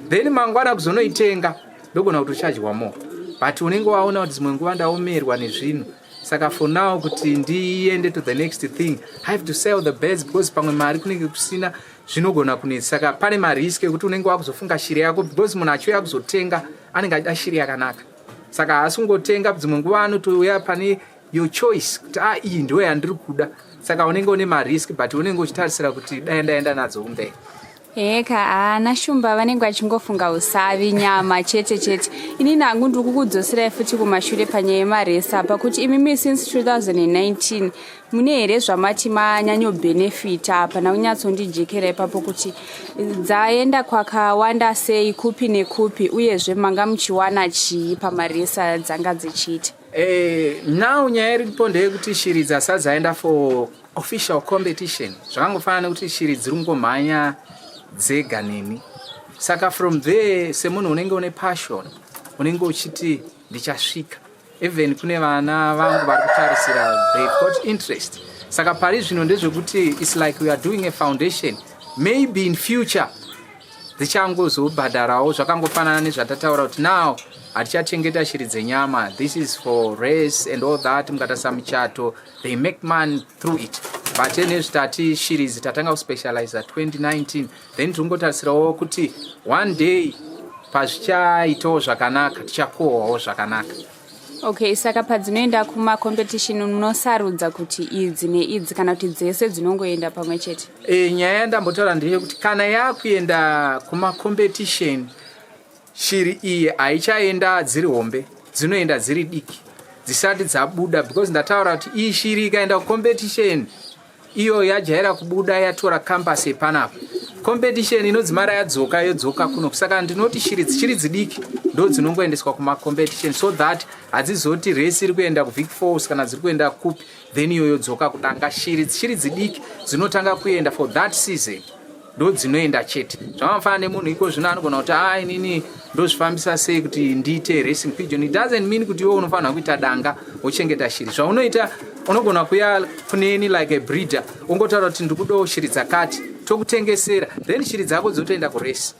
then mangwana kuzonoitenga ndogona kutochajwa more, but unenge waona kuti dzimwe nguva ndaomerwa nezvinhu. Saka for now, kuti ndiende to the next thing, I have to sell the birds, because pamwe mari kunenge kusina, zvinogona kunetsa. Saka pane marisk ekuti unenge wakuzofunga shiri yako, because munhu achiuya kuzotenga anenge achida shiri yakanaka. Saka haasi kungotenga, dzimwe nguva anotouya pane your choice kuti, ah, iyi ndiyo yandiri kuda. Saka unenge une marisk, but unenge uchitarisira kuti dai ndaenda nadzo kumberi. Heka, haana shumba, vanenge vachingofunga usavi, nyama chete chete. Inini hangu ndiri kukudzoserai futi kumashure panyaya yemaresi apa, kuti imimi since 2019 mune here zvamati manyanyobhenefita apa? Nakunyatsondijekera ipapo kuti dzaenda kwakawanda sei, kupi nekupi, uyezve manga muchiwana chii pamaresi dzanga dzichiita? Now nyaya iripo ndeyekuti shiri dzasati dzaenda for official competition, zvakangofanana nekuti shiri dziri kungomhanya dzega neni. Saka from there, semunhu unenge une passion, unenge uchiti ndichasvika. Even kune vana vangu vari kutarisira, they've got interest. Saka pari zvino ndezvekuti it's like we are doing a foundation. Maybe in future dzichangozobhadharawo. Zvakangofanana nezvatataura kuti now hatichachengeta shiri dzenyama, this is for race and all that. Mukatarisa michato, they make money through it. But nezvitati shiri idzi tatanga kuspecializa 2019, then tiri kuti one day pazvichaitawo zvakanaka, tichakohwawo zvakanaka. Okay, saka padzinoenda kumacompetition munosarudza kuti idzi neidzi kana kuti dzese dzinongoenda pamwe chete? Nyaya yandambotaura ndeyekuti kana yakuenda kumacompetition, shiri iyi haichaenda dziri hombe, dzinoenda dziri diki dzisati dzabuda, because ndataura kuti iyi shiri ikaenda kucompetition iyo yajaira kubuda yatora campus yepanapa, competition inodzimara yadzoka, yodzoka kuno. Saka ndinoti shiri dzichiri dzidiki ndo dzinongoendeswa kumacompetition, so that hadzizoti race iri kuenda kuVic Falls kana dziri kuenda kupi, then iyo yodzoka kudanga. Shiri dzichiri dzidiki dzinotanga kuenda for that season, ndo dzinoenda chete. Zvakafanana nemunhu iko zvino anogona kuti, "A, inini ndozvifambisa sei kuti ndiite racing pigeon?" It doesn't mean kuti iwe unofanira kuita danga wochengeta shiri. Zvaunoita, unogona kuya kuneni like a breeder, ungotaura kuti ndikudawo shiri dzakati, tokutengesera, then shiri dzako dzotoenda kurace,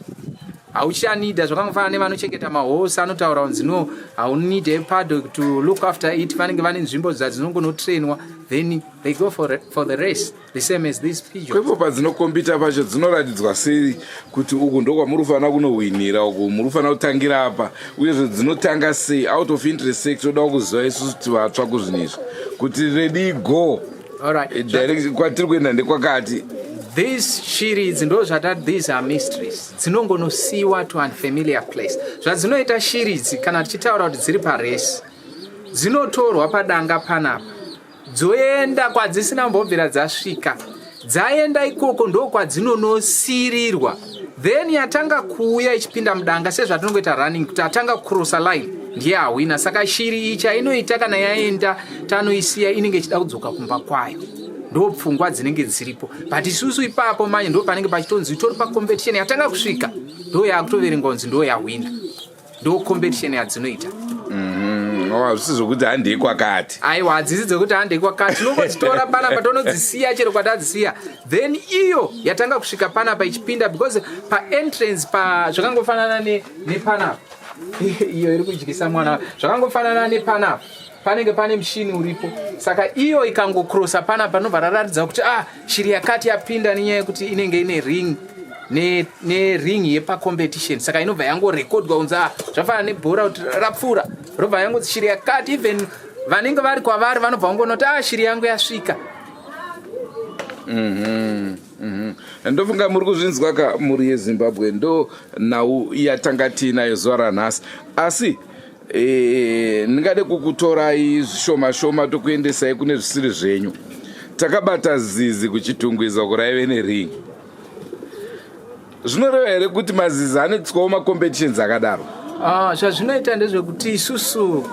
hauchanida. Zvakangofanana nevanochengeta mahorse, anotaura kunzi no, haunid a paddock to look after it, vanenge vane nzvimbo dzadzinongonotrainwa, then they go for the race, the same as this pigeon. Kwepo padzinokombita pacho dzinoratidzwa sei kuti uku ndokwamuri kufanira kunohwinira, uku muri kufanira kutangira apa? Uyezve dzinotanga sei? Out of interest sake, toda kuziva isusu kuti vatsva kuzvinhu izvi, kuti ready, go. Direct kwatiri kuenda ndekwakati. These shiri idzi, ndo zvatati these are mysteries, dzinongonosiyiwa to unfamiliar place. Zvadzinoita shiri idzi, kana tichitaura kuti dziri parace, dzinotorwa padanga panapa, dzoenda kwadzisina mbobvira dzasvika. Dzaenda ikoko, ndo kwadzinonosirirwa, then yatanga kuuya ichipinda mudanga, sezvatinongoita running, kuti atanga kucrossa line ndiye ahwina. Saka shiri iyi chainoita kana yaenda, tanoisiya, inenge ichida kudzoka kumba kwayo. Ndo pfungwa dzinenge dziripo. But isusu ipapo manje ndo panenge pachitonzi itori pacompetition, yatanga kusvika ndo yakutoverengwa kunzi ndo yahwina. Ndo competition yadzinoita. Oh, hazvisi zvokuti handei kwakati. Aiwa, hadzisi dzekuti handei kwakati. Tinongodzitora panapa, tonodzisiya chero kwatadzisiya, then iyo yatanga kusvika panapa ichipinda, because paentrance pa zvakangofanana nepanapa, iyo iri kudyisa mwana, zvakangofanana nepanapa panenge pane mushini uripo. Saka iyo ikangokrosa panapa, panobva raratidza kuti, ah, shiri yakati yapinda, nenyaya yekuti inenge ine ring, nering yepacompetition. Saka inobva yangorekodwa kunzi, ah, zvafanana nebhora kuti rapfuura, robva yangonzi shiri yakati. Even vanenge vari kwavari vanobva vangonoti, "Ah, shiri yangu yasvika." Ndofunga muri kuzvinzwa ka, mhuri yeZimbabwe. Ndo nhau yatanga tiinayo zuva ranhasi. Asi ndingade kukutorai zvishoma shoma, tokuendesai kune zvisiri zvenyu. Takabata zizi kuChitungwiza kuraive nering. Zvinoreva here kuti mazizi anoitwawo macompetitions akadaro? Ah, zvazvinoita ndezvekuti isusu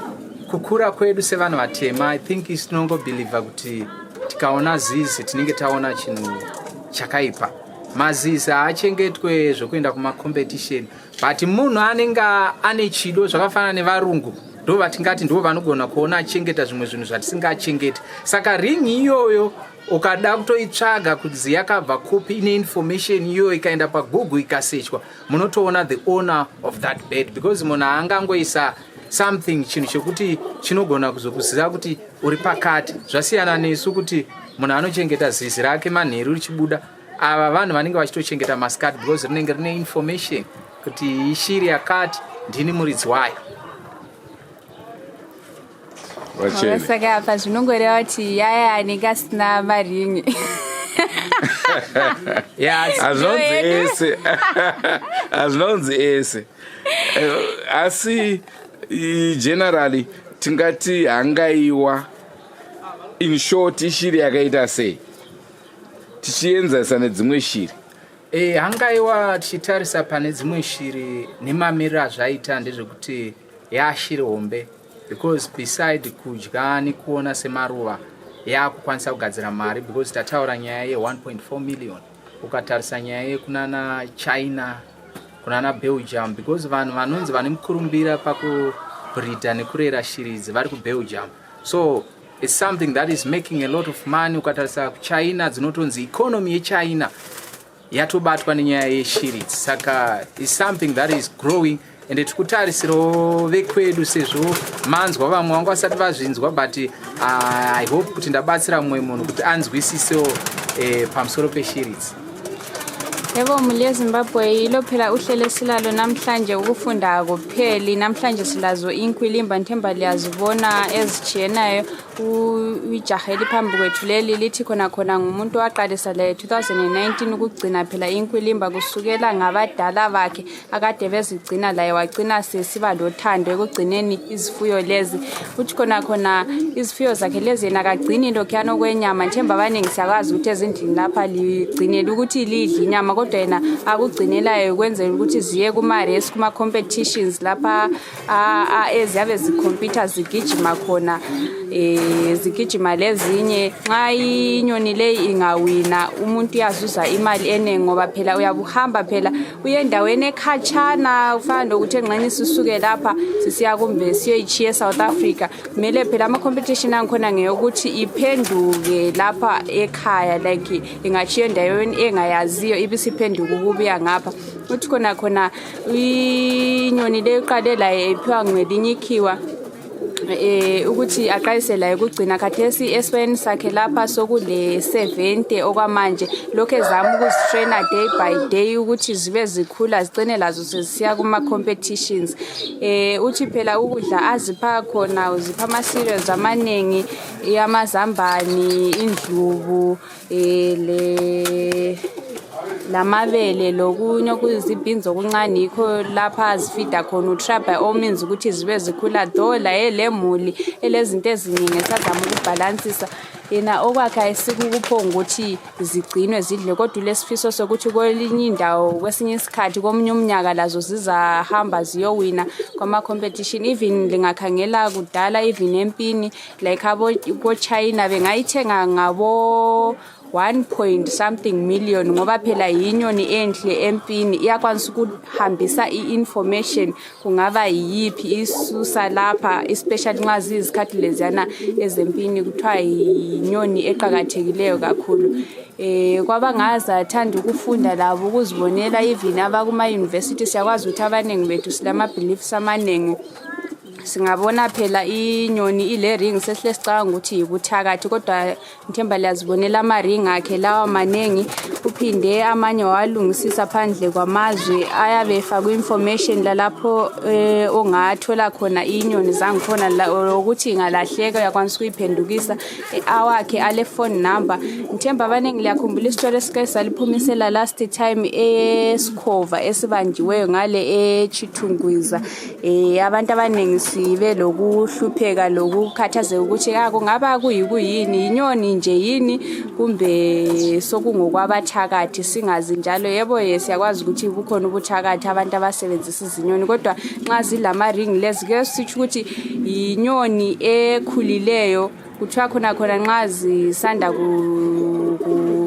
kukura kwedu sevanhu vatema, I think tinongobhilivha kuti tikaona zizi tinenge taona chinhu chakaipa. Mazizi haachengetwe zvokuenda kumacompetition, but munhu anenge ane chido, zvakafanana nevarungu, ndo vatingati ndo vanogona kuona achengeta zvimwe zvinhu zvatisingachengeti. Saka ring iyoyo ukada kutoitsvaga kuti yakabva kupi, ine information iyoyo, ikaenda paGoogle ikasechwa, munotoona the owner of that bird, because munhu haangangoisa something, chinhu chekuti chinogona kuzokuziva kuti uri pakati. Zvasiyana nesu kuti munhu anochengeta zizi rake manheru richibuda. Ava vanhu vanenge vachitochengeta masikati, because rinenge rine information kuti ishiri yakati, ndini muridzi wayo. Vachene. Saka apa zvinongoreva kuti yaya anenge asina maringi. Yeah. Hazvinonzi ese, hazvinonzi ese. Asi generally tingati hangaiwa, in short, ishiri yakaita sei tichienzanisa nedzimwe shiri? Hangaiwa, tichitarisa pane dzimwe shiri nemamiriro azvaita, ndezvekuti yashiri hombe, because beside kudya nekuona semaruva, yaakukwanisa kugadzira mari, because tataura nyaya ye1.4 million. Ukatarisa nyaya yekunana China, kunana Belgium, because vanhu vanonzi vane mukurumbira pakubreeda nekurera shiri idzi vari kuBelgium, so it's something that is making a lot of money. Ukatarisa kuChina, dzinotonzi economy yeChina yatobatwa nenyaya yeshiri idzi. Saka is something that is growing, ende tiri kutarisirawo vekwedu, sezvo manzwa vamwe vanga vasati vazvinzwa, but I hope kuti ndabatsira mumwe munhu kuti anzwisisewo pamusoro peshiri idzi. Yebo muli yeZimbabwe yilo phela uhlelo esilalo namhlanje ukufunda akupheli namhlanje silazo inkwilimba ngithemba liyazibona ezitshiyenayo ijaha eliphambi kwethu leli lithi khona khona ngumuntu owaqalisa le 2019 ukugcina phela inkwilimba kusukela ngabadala bakhe akade bezigcina laye wagcina sesiba lothando ekugcineni izifuyo lezi uthi khona khona izifuyo zakhe lezi yena akagcini lokhuyana okwenyama nthemba abaningi siyakwazi ukuthi ezindlini lapha ligcinele ukuthi lidle inyama kodwa yena akugcinelayo ukwenzela ukuthi ziye kuma-race kuma-competitions lapha eziyabe zikhompyutha zigijima khona um zigijima lezinye nxa inyoni leyi ingawina umuntu uyazuza imali eningi ngoba phela uyabuhamba phela uye endaweni ekhatshana kufana nokuthi engxenye sisuke lapha sisiya kumbe siyoyitshiya esouth africa kumele phela ama-competition angikhona ngeyokuthi iphenduke lapha ekhaya like ingatshiya endaweni engayaziyo ibisiphenduka ukubuya ngapha uthi khona khona inyoni leyo iqale laye ephiwa ngelinye ikhiwa eh ukuthi aqalise la ukugcina khathesi esibayeni sakhe lapha sokule 70 okwamanje lokho ezama ukuzitrainer day by day ukuthi zibe zikhula zigcine lazo sezisiya kuma competitions eh uthi phela ukudla azipha khona uzipha ama cereals amaningi amazambani indlubu eh le lamabele lokunye okuzibhinzi okuncane yikho lapha azifida khona utry by all means ukuthi zibe zikhula though laye lemuli elezinto eziningi esazama ukubhalansisa yena okwakhe ayisikukuphonga ukuthi zigcinwe zidle kodwa ulesifiso sokuthi kwelinye indawo kwesinye isikhathi komunye umnyaka lazo zizahamba ziyowina kwama-competition even lingakhangela kudala even empini like abo-china bengayithenga ngabo 1 point something million ngoba phela yinyoni enhle empini iyakwanisa ukuhambisa i-information kungaba yiyiphi isusa lapha especially nxa ziyizikhathi leziyana ezempini kuthiwa yinyoni eqakathekileyo kakhulu eh kwabangazathanda ukufunda labo ukuzibonela even abakuma-university siyakwazi ukuthi abaningi bethu silama-beliefs amaningi singabona phela inyoni ile ring sesihle sicabanga ukuthi yibuthakathi kodwa ngithemba liyazibonela ama-ring akhe lawa maningi uphinde amanye wawalungisisa phandle kwamazwe ayabe efakwe information lalapho um ongathola khona inyoni zangikhona ukuthi ingalahleka uyakwanisa ukuyiphendukisa awakhe ale phone number ngithemba abaningi liyakhumbula isitori esike saliphumisela last time esikhova esibanjiweyo ngale echithungwiza um abantu abaningi sibe lokuhlupheka lokukhathazeka ukuthi ah kungaba kuyikuyini yinyoni nje yini kumbe sokungokwabathakathi singazi njalo yebo ye siyakwazi ukuthi bukhona ubuthakathi abantu abasebenzisa izinyoni kodwa nxa zilama-ring lezi kuye sitsho ukuthi yinyoni ekhulileyo kuthiwa khona khona nxa zisanda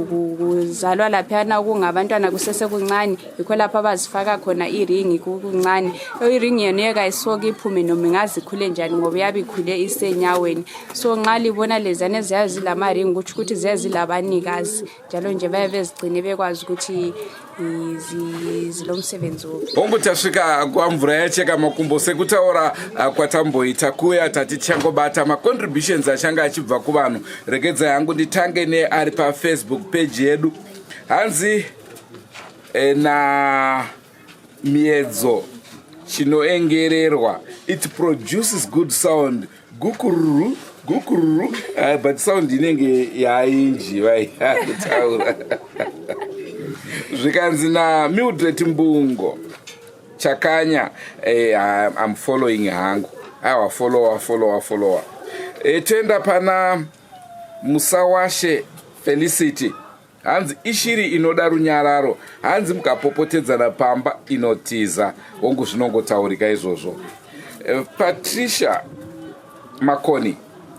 kuzalwa laphiyana kungabantwana kusesekuncane yikho lapho abazifaka khona iringi kukuncane iringi yona iye kayisoke iphume noma ingaze ikhule njani ngoba iyabe ikhule isenyaweni so nxa libona leziyana eziyabe zilamaringi kutsho ukuthi ziyabe zilabanikazi njalo nje bayabe bezigcine bekwazi ukuthi zilomsebenzi wuphi hongu tasvika kwamvura yacheka makumbo sekutaura ah, kwatamboita kuya tati tichangobata macontributions achange achibva kuvanhu regedzai hangu nditange neari pafacebook page yedu hanzi eh, na miedzo chinoengererwa it produces good sound gukururu gukururu uh, but sound inenge yainjiva yakutaura zvikanzi namildred mbungo chakanya eh, I'm following hangu aiwa follower follower follower eh, toenda pana musawashe felicity Hanzi ishiri inoda runyararo, hanzi mukapopotedzana pamba inotiza. Hongu zvinongotaurika izvozvo. Eh, Patricia Makoni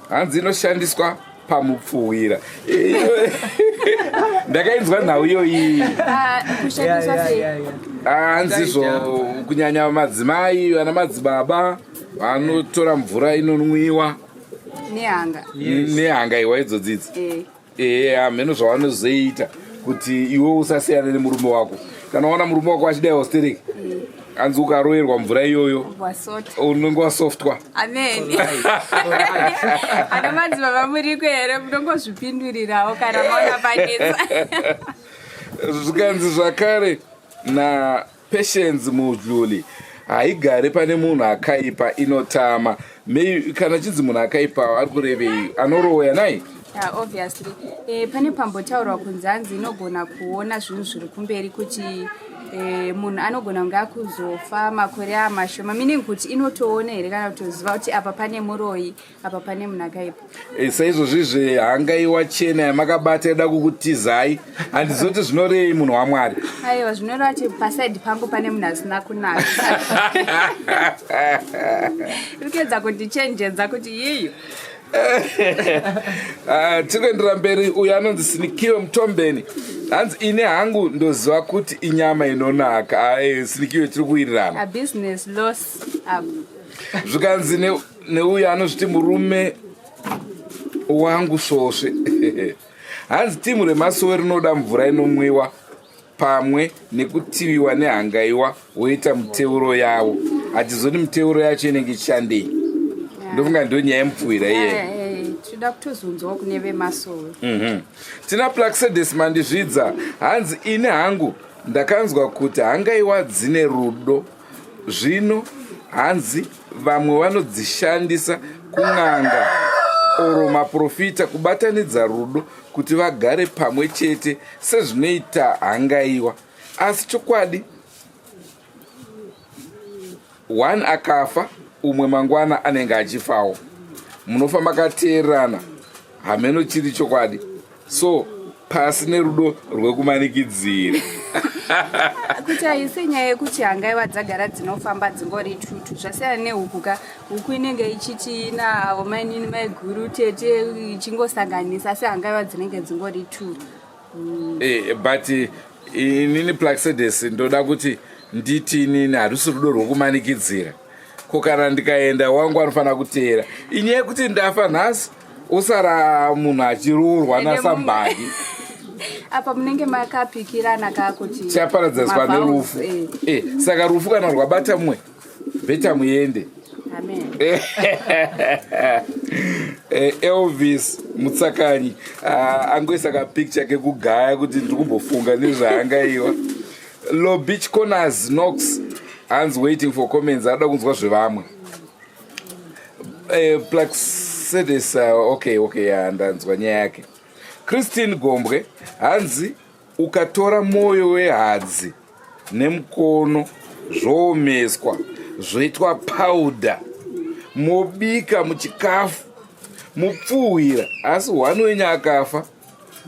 hanzi inoshandiswa pamupfuwira. Eh, ndakainzwa nhau iyoyi. Ah, kushandiswa sei? Hanzi zvo kunyanya madzimai vana madzibaba vanotora mvura inonwiwa Nehanga. nehanga iwa idzodzi idzi. Eh. Ehe, hamheno zvavanozoita kuti iwe usasiyane nemurume wako. Kana waona murume wako achidaiwa stereki, hanzi ukaroerwa mvura iyoyo Wasota. unenge wasoftwa. Amen. Ana madzibaba muriko here munongozvipindurirawo kana maona panetsa. Zvikanzi zvakare naPatience Mudluli, haigare pane munhu akaipa, inotama. Kana chinzi munhu akaipa, ari kurevei? Anoroya nai? Yeah, obviously. Pane pambotaurwa kunzi hanzi inogona kuona zvinhu zviri kumberi, kuti munhu anogona kunge akuzofa makore amashoma, meaning kuti inotoona here kana kutoziva kuti apa pane muroyi, apa pane munhu akaipa? Saizvozvizvi hangaiwa chena yamakabata ida kukutizai, handizoti zvinorei, munhu waMwari? Aiwa, zvinoreva kuti paside pangu pane munhu asina kunaka, iri kuedza kundichenjedza kuti yiyo. Ah, tiri kuendera mberi. Uyu anonzi Sinikiwe Mutombeni, hanzi ine hangu ndoziva kuti inyama inonaka. Ah, Sinikiwe, tiri kuwirirana. A business loss apa. Zvikanzi neuyu anozviti murume wangu svosve, hanzi timu remasowe rinoda mvura inomwiwa pamwe nekutiviwa nehangaiwa, woita muteuro yavo. Hatizoni miteuro yacho inenge ichishandei. Ndofunga ndo nyaya yemupfuwira iyeye. Tinoda kutozonzwawo kune vemasowe. Tina Plaxedes Mandizvidza, hanzi ini hangu ndakanzwa kuti hangaiwa dzine rudo. Zvino hanzi vamwe vanodzishandisa kun'anga oro maprofita kubatanidza rudo kuti vagare pamwe chete sezvinoita hangaiwa. Asi chokwadi, one akafa, umwe mangwana anenge achifawo, munofa makateererana. Hameno chiri chokwadi. So pasi nerudo rwekumanikidzira. Kuti haisi nyaya yekuti hangaiwa dzagara dzinofamba dzingori tutu. Zvasiyana nehuku ka. Huku inenge ichiti ina mainini, maiguru, tete, ichingosanganisa, asi hangaiwa dzinenge dzingori tu. But inini Plaxedes ndoda kuti nditi inini harusi rudo rwokumanikidzira. Ko kana ndikaenda, wangu anofanira kuteera. Inyaya yekuti ndafa nhasi, usara munhu achiroorwa nasambadi. Apa munenge makapikirana ka kuti Chaparadzaswa mavows, nerufu. Saka rufu kana rwabata mumwe, better muende. Amen. Elvis Mutsakanyi, angoisa kapicture kekugaya kuti ndiri kumbofunga nezvaangaiwa. Low Beach Corners Knox, hanzi waiting for comments, anoda kunzwa zvevamwe. Plaxedes, okay, yeah, ndanzwa nyaya yake. Christine Gombwe, hanzi ukatora mwoyo wehadzi nemukono, zvoomeswa, zvoitwa powder, mobika muchikafu, mupfuhwira, asi hwani wenyu akafa,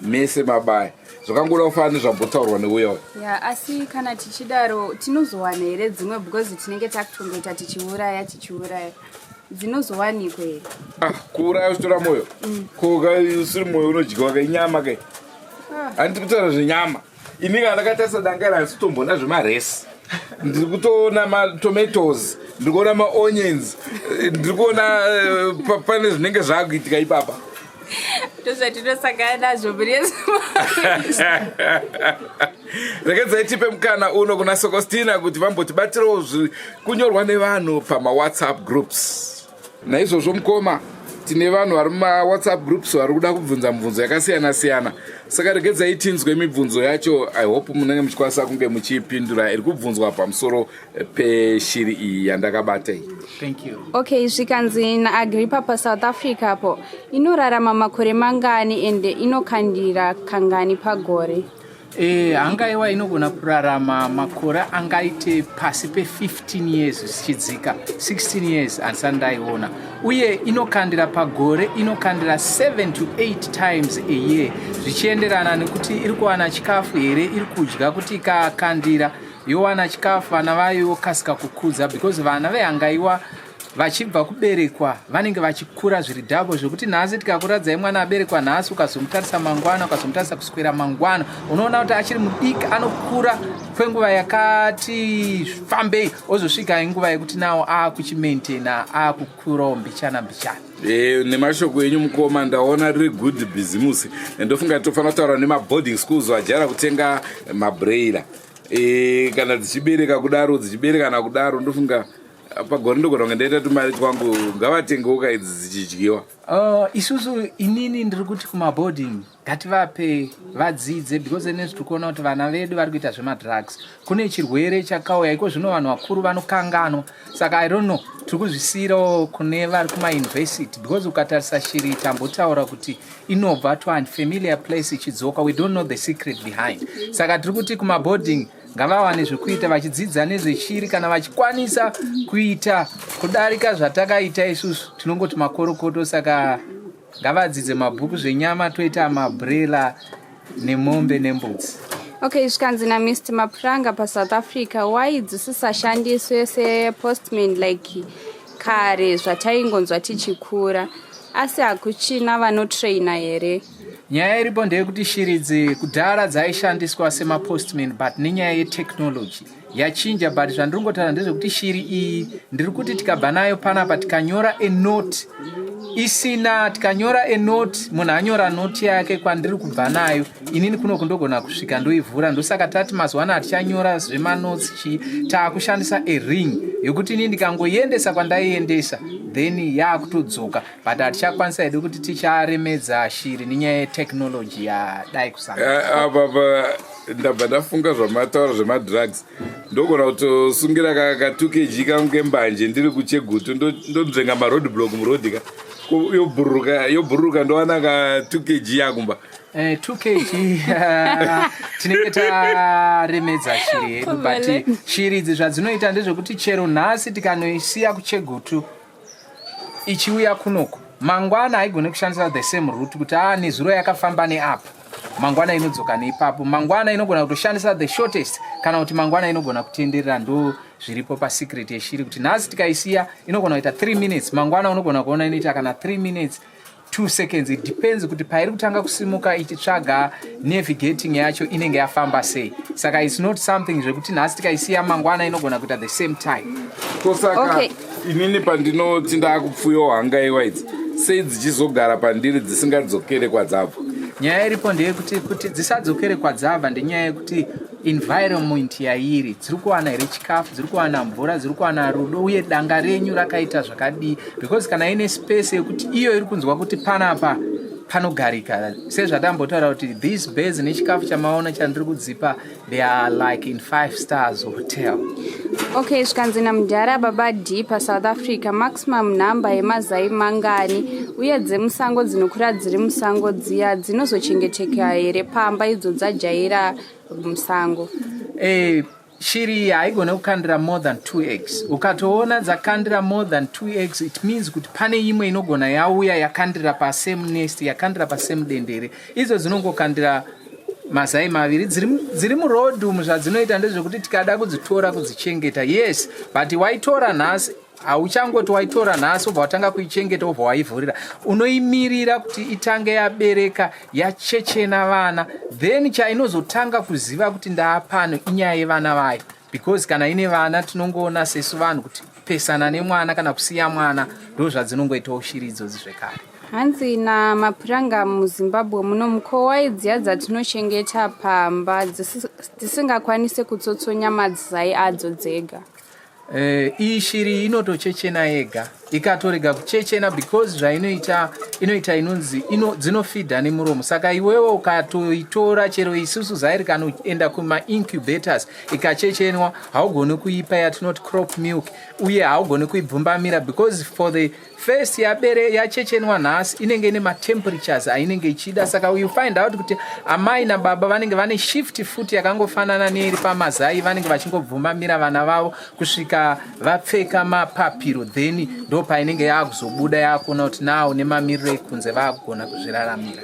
mese mabaya. Zvakangoda kufanana nezvambotaurwa neuya uyu. Ya, asi kana tichidaro tinozowana here dzimwe? Because tinenge takutongoita tichiuraya, tichiuraya, dzinozowanikwa here? Ah, kuuraya uchitora mwoyo ko usiri mwoyo unodyiwa kainyama kai. Handiti kutaura zvenyama. Ini kana ndakatarisa danga iri, handisi kutomboona zvemaresi. Ndiri kutoona matomatoes, ndiri kuona maonions, ndiri kuona pane zvinenge zvaakuitika ipapa. Ndozvatinosangana nazvo mhuri. Regedzai tipe mukana uno kuna Sokostina kuti vambotibatirawo kunyorwa nevanhu pamawhatsapp groups. Naizvozvo mukoma, tine vanhu vari mumawhatsapp groups vari kuda kubvunza mibvunzo yakasiyana siyana, saka regedzai tinzwe mibvunzo yacho. I hope munenge muchikwanisa kunge muchiipindura, iri kubvunzwa pamusoro peshiri iyi yandakabata iyi. Thank you. Okay, zvikanzi naAgripa paSouth Africa po, inorarama makore mangani ende inokandira kangani pagore? Hangaiwa inogona kurarama makore angaite pasi pe15 years zvichidzika, 16 years handisati ndaiona. Uye inokandira pagore, inokandira 7 to 8 times a year, zvichienderana nekuti iri kuwana chikafu here, iri kudya. Kuti ikakandira yowana chikafu, vana vayo yokasika kukudza, because vana vehangaiwa vachibva kuberekwa vanenge vachikura zviri double, zvekuti nhasi tikakuradzai mwana aberekwa nhasi, ukazomutarisa mangwana, ukazomutarisa kuswera mangwana, unoona kuti achiri mudiki. Anokura kwenguva yakati fambei, ozosvika nguva yekuti nawo aakuchimaintaina, aakukurawo mbichana mbichana. Nemashoko enyu mukoma, ndaona riri good bhizimusi. Ndofunga tofanira kutaura nemaboarding schools vajaira kutenga mabroiler. Kana dzichibereka kudaro, dzichiberekana kudaro, ndofunga Pagore ndogona kunge ndaita tumari twangu. Ngavatengewo idzi dzichidyiwa. Isusu, inini ndiri kuti kumaboarding ngativape vadzidze, because ine tiri kuona kuti vana vedu vari kuita zvemadrugs. Kune chirwere chakauya iko zvino, vanhu vakuru vanokanganwa. Saka I don't know, tiri kuzvisiyirawo kune vari kumauniversity, because ukatarisa shiri, tambotaura kuti inobva to unfamiliar place ichidzoka. We don't know the secret behind. Saka tiri kuti kumaboarding ngavawane zvekuita, vachidzidza nezveshiri. Kana vachikwanisa kuita kudarika zvatakaita isusu, tinongoti makorokoto. Saka ngavadzidze mabhuku. Zvenyama toita mabroiler nemombe nembudzi. Okay, zvikanzi naMr Mapuranga paSouth Africa, why dzisisashandiswe sepostman like kare zvataingonzwa tichikura? Asi hakuchina vanotraina here? Nyaya iripo ndeyekuti shiri idzi kudhara dzaishandiswa semapostman, but nenyaya yetechnology yachinja. But zvandiri kungotaura ndezvekuti shiri iyi, ndiri kuti tikabva nayo panapa, tikanyora a note isina, tikanyora a note, munhu anyora note yake kwandiri kubva nayo, inini kuno kundogona kusvika ndoivhura. Ndosaka tati mazuva ano hatichanyora zvemanotes chii, taakushandisa a ring yekuti inini ndikangoiendesa kwandaiendesa, then yaakutodzoka. But hatichakwanisa hedu kuti ticharemedza shiri nenyaya yetechnology yadai kusangana. Apa ndabva ndafunga zvamataura zvemadrugs. Ndogona kutosungira ka 2 kg kangu kembanje ndiri kuChegutu, ndonzvenga maroad block muroad ka, yobhururuka, yobhururuka, ndowana ka 2 kg yakumba. 2 kg tinenge taremedza shiri yedu, but shiri idzi zvadzinoita ndezvekuti chero nhasi tikanoisiya kuChegutu, ichiuya kunoku mangwana, haigoni kushandisa the same route kuti a nezuro yakafamba neapa, mangwana inodzoka neipapo. Mangwana inogona kutoshandisa the shortest, kana kuti mangwana inogona kutenderera. Ndo zviripo pasecret yeshiri, kuti nhasi tikaisiya inogona kuita 3 minutes, mangwana unogona kuona inoita kana 3 minutes 2 seconds. It depends kuti pairi kutanga kusimuka ichitsvaga navigating yacho inenge yafamba sei. Saka it's not something zvekuti nhasi tikaisiya, mangwana inogona kuita the same time. Kosaka inini pandinoti ndaakupfuyawo hangaiwa idzi, sei dzichizogara pandiri dzisingadzokere kwadzabva? Nyaya iripo ndeyekuti kuti dzisadzokere kwadzabva ndenyaya yekuti environment yairi, dziri kuwana here chikafu, dziri kuwana mvura, dziri kuwana rudo, uye danga renyu rakaita zvakadii? Because kana ine space yekuti iyo iri kunzwa kuti panapa panogarika, sezvatambotaura kuti these birds nechikafu chamaona chandiri kudzipa, they are like in five stars hotel. Okay, zvikanzi namudhara Baba D paSouth Africa, maximum number yemazai mangani? Uye dzemusango dzinokura dziri musango dziya dzinozochengeteka here pamba, idzo dzajaira musango? Shiri haigone kukandira more than two eggs. Ukatoona dzakandira more than two eggs, it means kuti pane imwe inogona yauya yakandira pasame nest, yakandira pasame dendere. Idzo dzinongokandira mazai maviri. Dziri muroad umu, zvadzinoita ndezvekuti tikada kudzitora kudzichengeta, yes, but waitora nhasi, hauchangoti waitora nhasi wobva watanga kuichengeta, wobva waivhurira. Unoimirira kuti itange yabereka, yachechena vana, then chainozotanga kuziva kuti ndaapano inyaya yevana vayo, because kana ine vana, tinongoona sesu vanhu kuti pesana nemwana kana kusiya mwana, ndo zvadzinongoitawo shiri idzodzi zvekare. Hanzi naMapuranga, muZimbabwe muno mukowai dziya dzatinochengeta pamba dzisingakwanisi kutsotsonya mazai adzo dzega? Iyi shiri inotochechena yega. Ikatorega kuchechena, because zvainoita, inoita inonzi dzinofidha nemuromo. Saka iwewo ukatoitora, chero isusu zai rikanoenda kumaincubators ikachechenwa, haugoni kuipa yatinoti crop milk, uye haugoni kuibvumbamira, because for the first yabere yachechenwa nhasi, inenge ine matemperatures ainenge ichida. Saka you find out kuti amai nababa vanenge vane shift futi yakangofanana neiri pamazai. Vanenge vachingobvumamira vana vavo kusvika vapfeka mapapiro, then ndo painenge yaakuzobuda, yaakuona kuti now nemamiriro ekunze vaakugona kuzviraramira.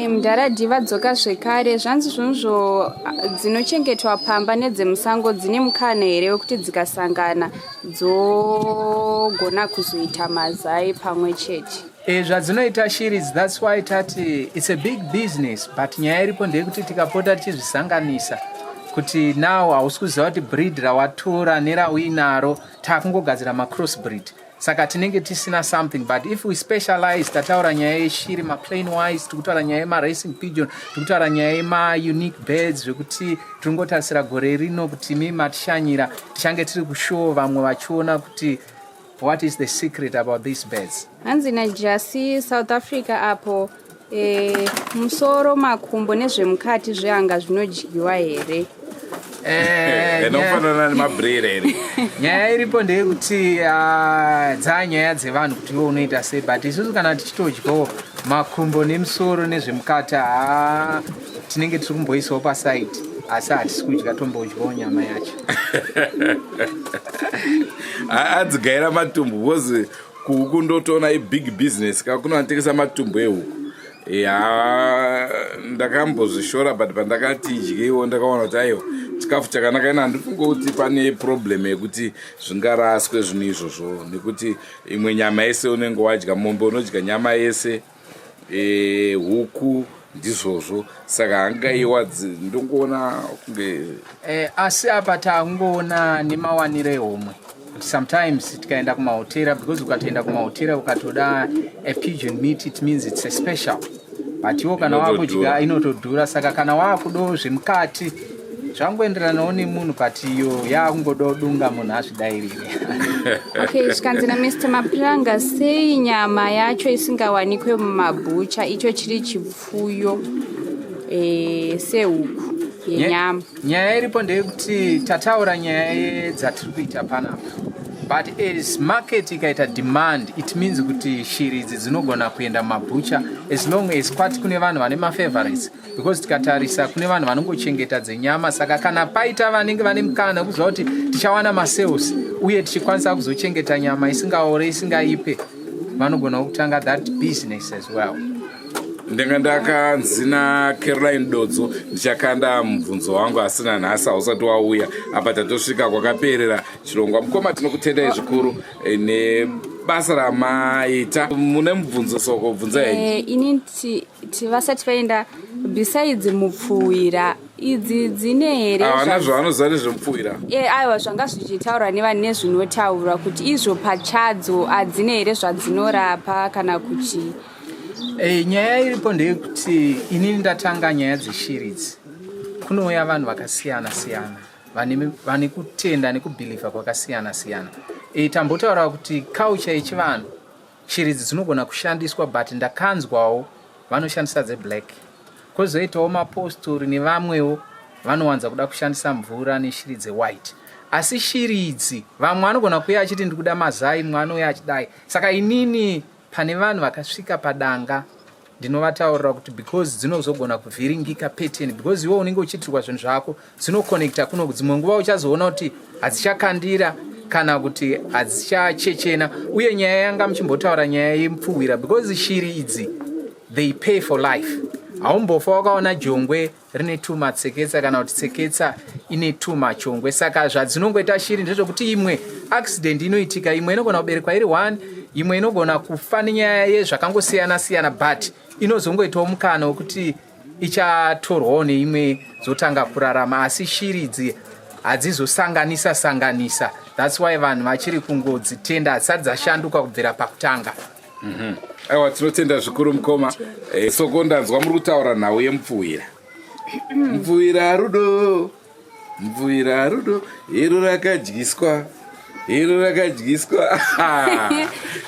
Mudharadhi vadzoka zvekare. Zvanzi zvonzvo, dzinochengetwa pamba nedzemusango dzine mukana here wekuti dzikasangana dzogona kuzoita mazai pamwe chete? Zvadzinoita shiri, that's why tati it's a big business. But nyaya iripo ndeyekuti tikapota tichizvisanganisa, kuti now hausi kuziva kuti breed rawatora nerauinaro, taakungogadzira macross breed, saka tinenge tisina something. But if we specialize, tataura nyaya yeshiri maplain whites, tiri kutaura nyaya yemaracing pigeon, tiri kutaura nyaya yemaunique birds, zvekuti tiri ngotarisira gore rino kuti mi matishanyira, tichange tiri kushow, vamwe vachiona kuti What is the secret about these birds? Hanzi naJasi South Africa apo e, musoro, makumbo nezvemukati zvehanga zvinodyiwa here? Inofanana nemabhurera here? Nyaya iripo ndeyekuti dzaa nyaya dzevanhu kuti iwe unoita sei, but isusu kana tichitodyawo makumbo nemusoro nezvemukati, haa, tinenge tiri kumboisawo paside, asi hatisi kudya, tombodyawo nyama yacho. Adzigaira matumbu, because kuhuku ndotoona ibig business ka, kunovatengesa matumbu ehuku. Ya, ndakambozvishora, but pandakati idyeiwo ndakaona kuti aiwa, chikafu chakanaka. Ina handifunge kuti pane problem yekuti zvingaraswe zvinhu izvozvo, nekuti imwe nyama yese unenge wadya, mombe unodya nyama yese, huku ndizvozvo, saka hangaiwa ndongoona kunge Asi apa takungoona nemawaniro ehomwe, kuti sometimes tikaenda kumahotera, because ukatoenda kumahotera ukatoda a pigeon meat, it means it's a special, but iwo kana Inotodhura. Wakudya inotodhura, saka kana wakudawo zvemukati zvangoenderanawo nemunhu, but iyo yakungodawo dunga munhu azvidairire. Okay, zvikanzi naMr Mapuranga, sei nyama yacho isingawanikwe mumabhucha, icho chiri chipfuyo sehuku yenyama? Nyaya iripo ndeyekuti tataura nyaya yedzatiri kuita panapa, but as market ikaita demand, it means kuti shiri idzi dzinogona kuenda mumabhucha, as long as kwati kune vanhu vane mafavorites, because tikatarisa kune vanhu vanongochengeta dzenyama, saka kana paita vanenge vane mukana wekuziva kuti tichawana masales uye tichikwanisa kuzochengeta nyama isingaore, isingaipe, vanogona kutanga that business as well. Ndanga ndakanzi naCaroline Dodzo ndichakanda mubvunzo wangu, asina nhasi hausati wauya. Apa tatosvika kwakaperera chirongwa. Mukoma, tinokutendai zvikuru nebasa ramaita. Mune mubvunzo, soko bvunza henyu. Ini vasati vaenda, besides mupfuwira, idzi dzine here Havana zvavanoziva nezvemupfuwira. Aiwa, zvanga zvichitaurwa nevanhu nezvinotaurwa kuti izvo pachadzo hadzine here zvadzinorapa kana kuti? Nyaya iripo ndeyekuti inini ndatanga nyaya dzeshiri idzi, kunouya vanhu vakasiyana siyana vane kutenda nekubhilivha kwakasiyana siyana. Tambotaura kuti culture yechivanhu, shiri idzi dzinogona kushandiswa, but ndakanzwawo vanoshandisa dzeblack, kwozoitawo mapostori nevamwewo vanowanza kuda kushandisa mvura neshiri dzewhite. Asi shiri idzi, vamwe vanogona kuuya achiti ndikuda mazai, mumwe anouya achidai, saka inini pane vanhu vakasvika padanga ndinovataurira kuti because dzinozogona kuvhiringika pattern, because iwe unenge uchiitirwa zvinhu zvako, dzinokonekta kuno, dzimwe nguva uchazoona kuti hadzichakandira kana kuti hadzichachechena. Uye nyaya yanga muchimbotaura, nyaya yemupfuhwira, because shiri idzi, they pay for life. Haumbofa wakaona jongwe rine tuma tseketsa kana kuti tseketsa ine tuma chongwe. Saka zvadzinongoita shiri ndezvekuti imwe accident inoitika, imwe inogona kuberekwa iri one, imwe inogona kufa nenyaya yezvakangosiyana siyana, but inozongoitawo mukana wekuti ichatorwawo neimwe, dzotanga kurarama. Asi shiri idzi hadzizosanganisa sanganisa. That's why vanhu vachiri kungodzitenda, hadzisati dzashanduka kubvira pakutanga. Aiwa, tinotenda zvikuru mukoma. Soko ndanzwa muri kutaura nhau yemupfuwira. Mupfuwira rudo, mupfuwira rudo, iro rakadyiswa, iro rakadyiswa.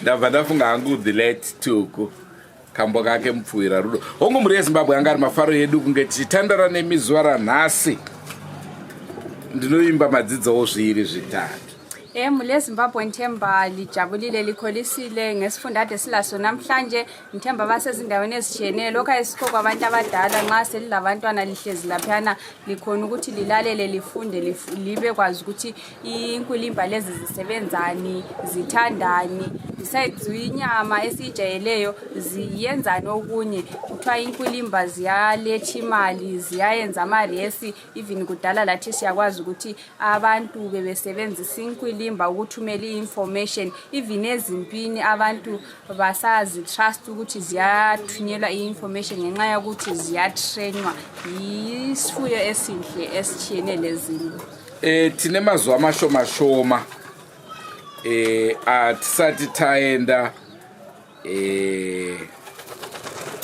Ndabva ndafunga hangu the late Tuku, kambo kake mupfuwira rudo. Hongu, mhuri yeZimbabwe, anga ari mafaro edu kunge tichitandara nemi zuva ranhasi. Ndinoimba madzidzawo zviviri zvitatu. Mhuri yeZimbabwe, ngithemba lijabulile, likholisile ngesifundo ade silaso namhlanje. Ngithemba basezindaweni ezitshiyeneyo, lokhu ayisikho kwabantu abadala. Nxa selilabantwana, lihlezi laphayana, likhona ukuthi lilalele, lifunde, libe kwazi ukuthi inkwilimba lezi zisebenzani, zithandani, besides inyama esiyijayeleyo, ziyenzani okunye. Kuthiwa inkwilimba ziyaletha imali, ziyayenza amaresi. Even kudala lathi siyakwazi ukuthi abantu bebesebenzisa inkwilimba ukuthumela i-information. Even ezimpini abantu basazi-trust ukuthi ziyathunyelwa i-information ngenxa yokuthi ziyatrainwa. Yisifuyo esinhle esitshiyene lezinye. Tine mazuva mashoma shoma atisati taenda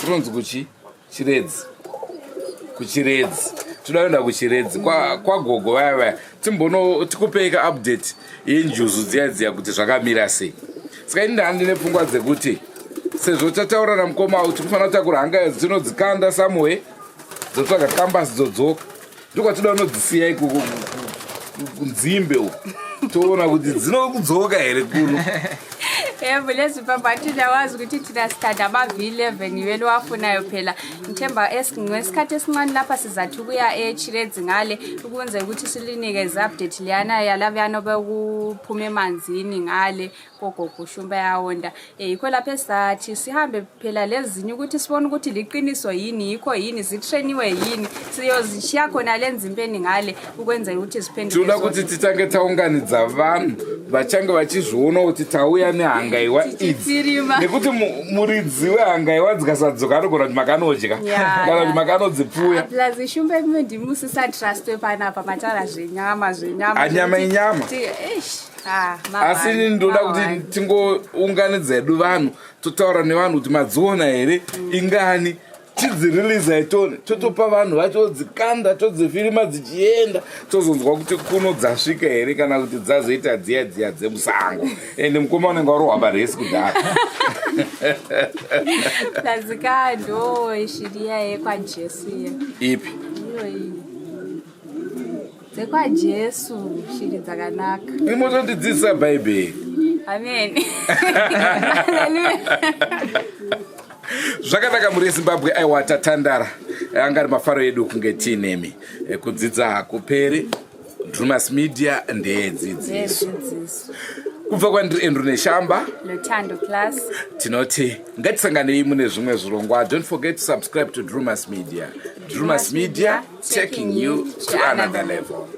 kunonzi kuchi Chiredzi, kuChiredzi. Toda kuenda kuChiredzi kwagogo vaya vaya, timbono tikupei ka update yenjuzu dziya dziya kuti zvakamira sei. Saka ini ndandine pfungwa dzekuti sezvo tataura namukoma kuti kufanira kutakura hanga idzi, tinodzikanda somewhere, dzotsvaga kambasi, dzodzoka, ndokwatoda unodzisiya ikoko kunzimbe uko, toona kuti dzinokudzoka here kuno. Yebo, leZimbabwe athina wazi ukuthi thina sithanda ama-V11 yiwelo wafunayo phela. Ngithemba ngesikhathi esincane lapha sizathi ukuya eChiredzi ngale ukwenzela ukuthi silinikeze update leyana yalabuyana bekuphuma emanzini ngale kogogo Shumba yawonda. Yikho lapho esizathi sihambe phela lezinye ukuthi sibone ukuthi liqiniso yini, yikho yini zitrainiwe yini, siyozishiya khona le nzimbeni ngale ukwenzela ukuthi ziphenduke. Tinoda kuti titange taunganidza vanhu vachange vachizviona kuti tauya nehangaiwa idzi. Tichitsirima. Nekuti muridzi wehangaiwa dzikasadzoka anogona kuti makanodya kana kuti makanodzipfuya. Plus Shumba, imwe ndimusisatrustwe panapa, mataura zvenyama zvenyama. Ah, nyama inyama. Eish, ah, Asi ini ndoda kuti mawani. tingounganidza hedu vanhu, totaura nevanhu kuti madziona here, ingani, tidzireleasa itone, totopa vanhu vacho dzikanda, todzifirima dzichienda, tozonzwa kuti kuno dzasvika here kana kuti dzazoita dziya dziya dzemusango. Ende mukoma unenge warohwa paresi kudhara. Plus ka ndo shiri yekwaJesu iya. Ipi? Iyoyi dzekwaJesu, shiri dzakanaka. Imotondidzidzisa Bhaibheri. Amen, haleluya. Zvakanaka, muri yeZimbabwe. Aiwa, tatandara, anga ari mafaro edu kunge tiinemi. Kudzidza hakuperi. Drumas Media ndeyedzidziso. Ndeyedzidziso. Kubva kwandiri Andrew Neshamba, Lothando Plus, tinoti ngatisanganei mune zvimwe zvirongwa. Don't forget to subscribe to Drumas Media. Drumas Media, taking you to another level.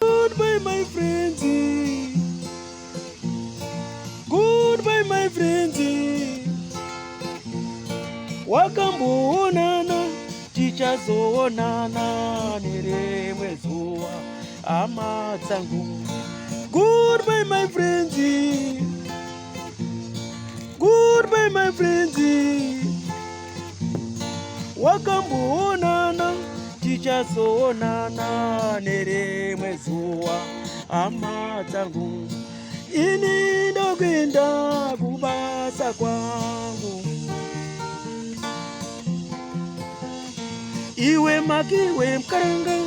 Goodbye, my friends. Goodbye, my friends. Wakamboonana, tichazoonana nerimwe zuva, hama dzangu. Goodbye, my friends. Goodbye, my friends. Wakamboonana, tichazoonana nerimwe zuva, hama dzangu. Ini ndokuenda kubasa kwangu. Iwe makiwe mukaranga.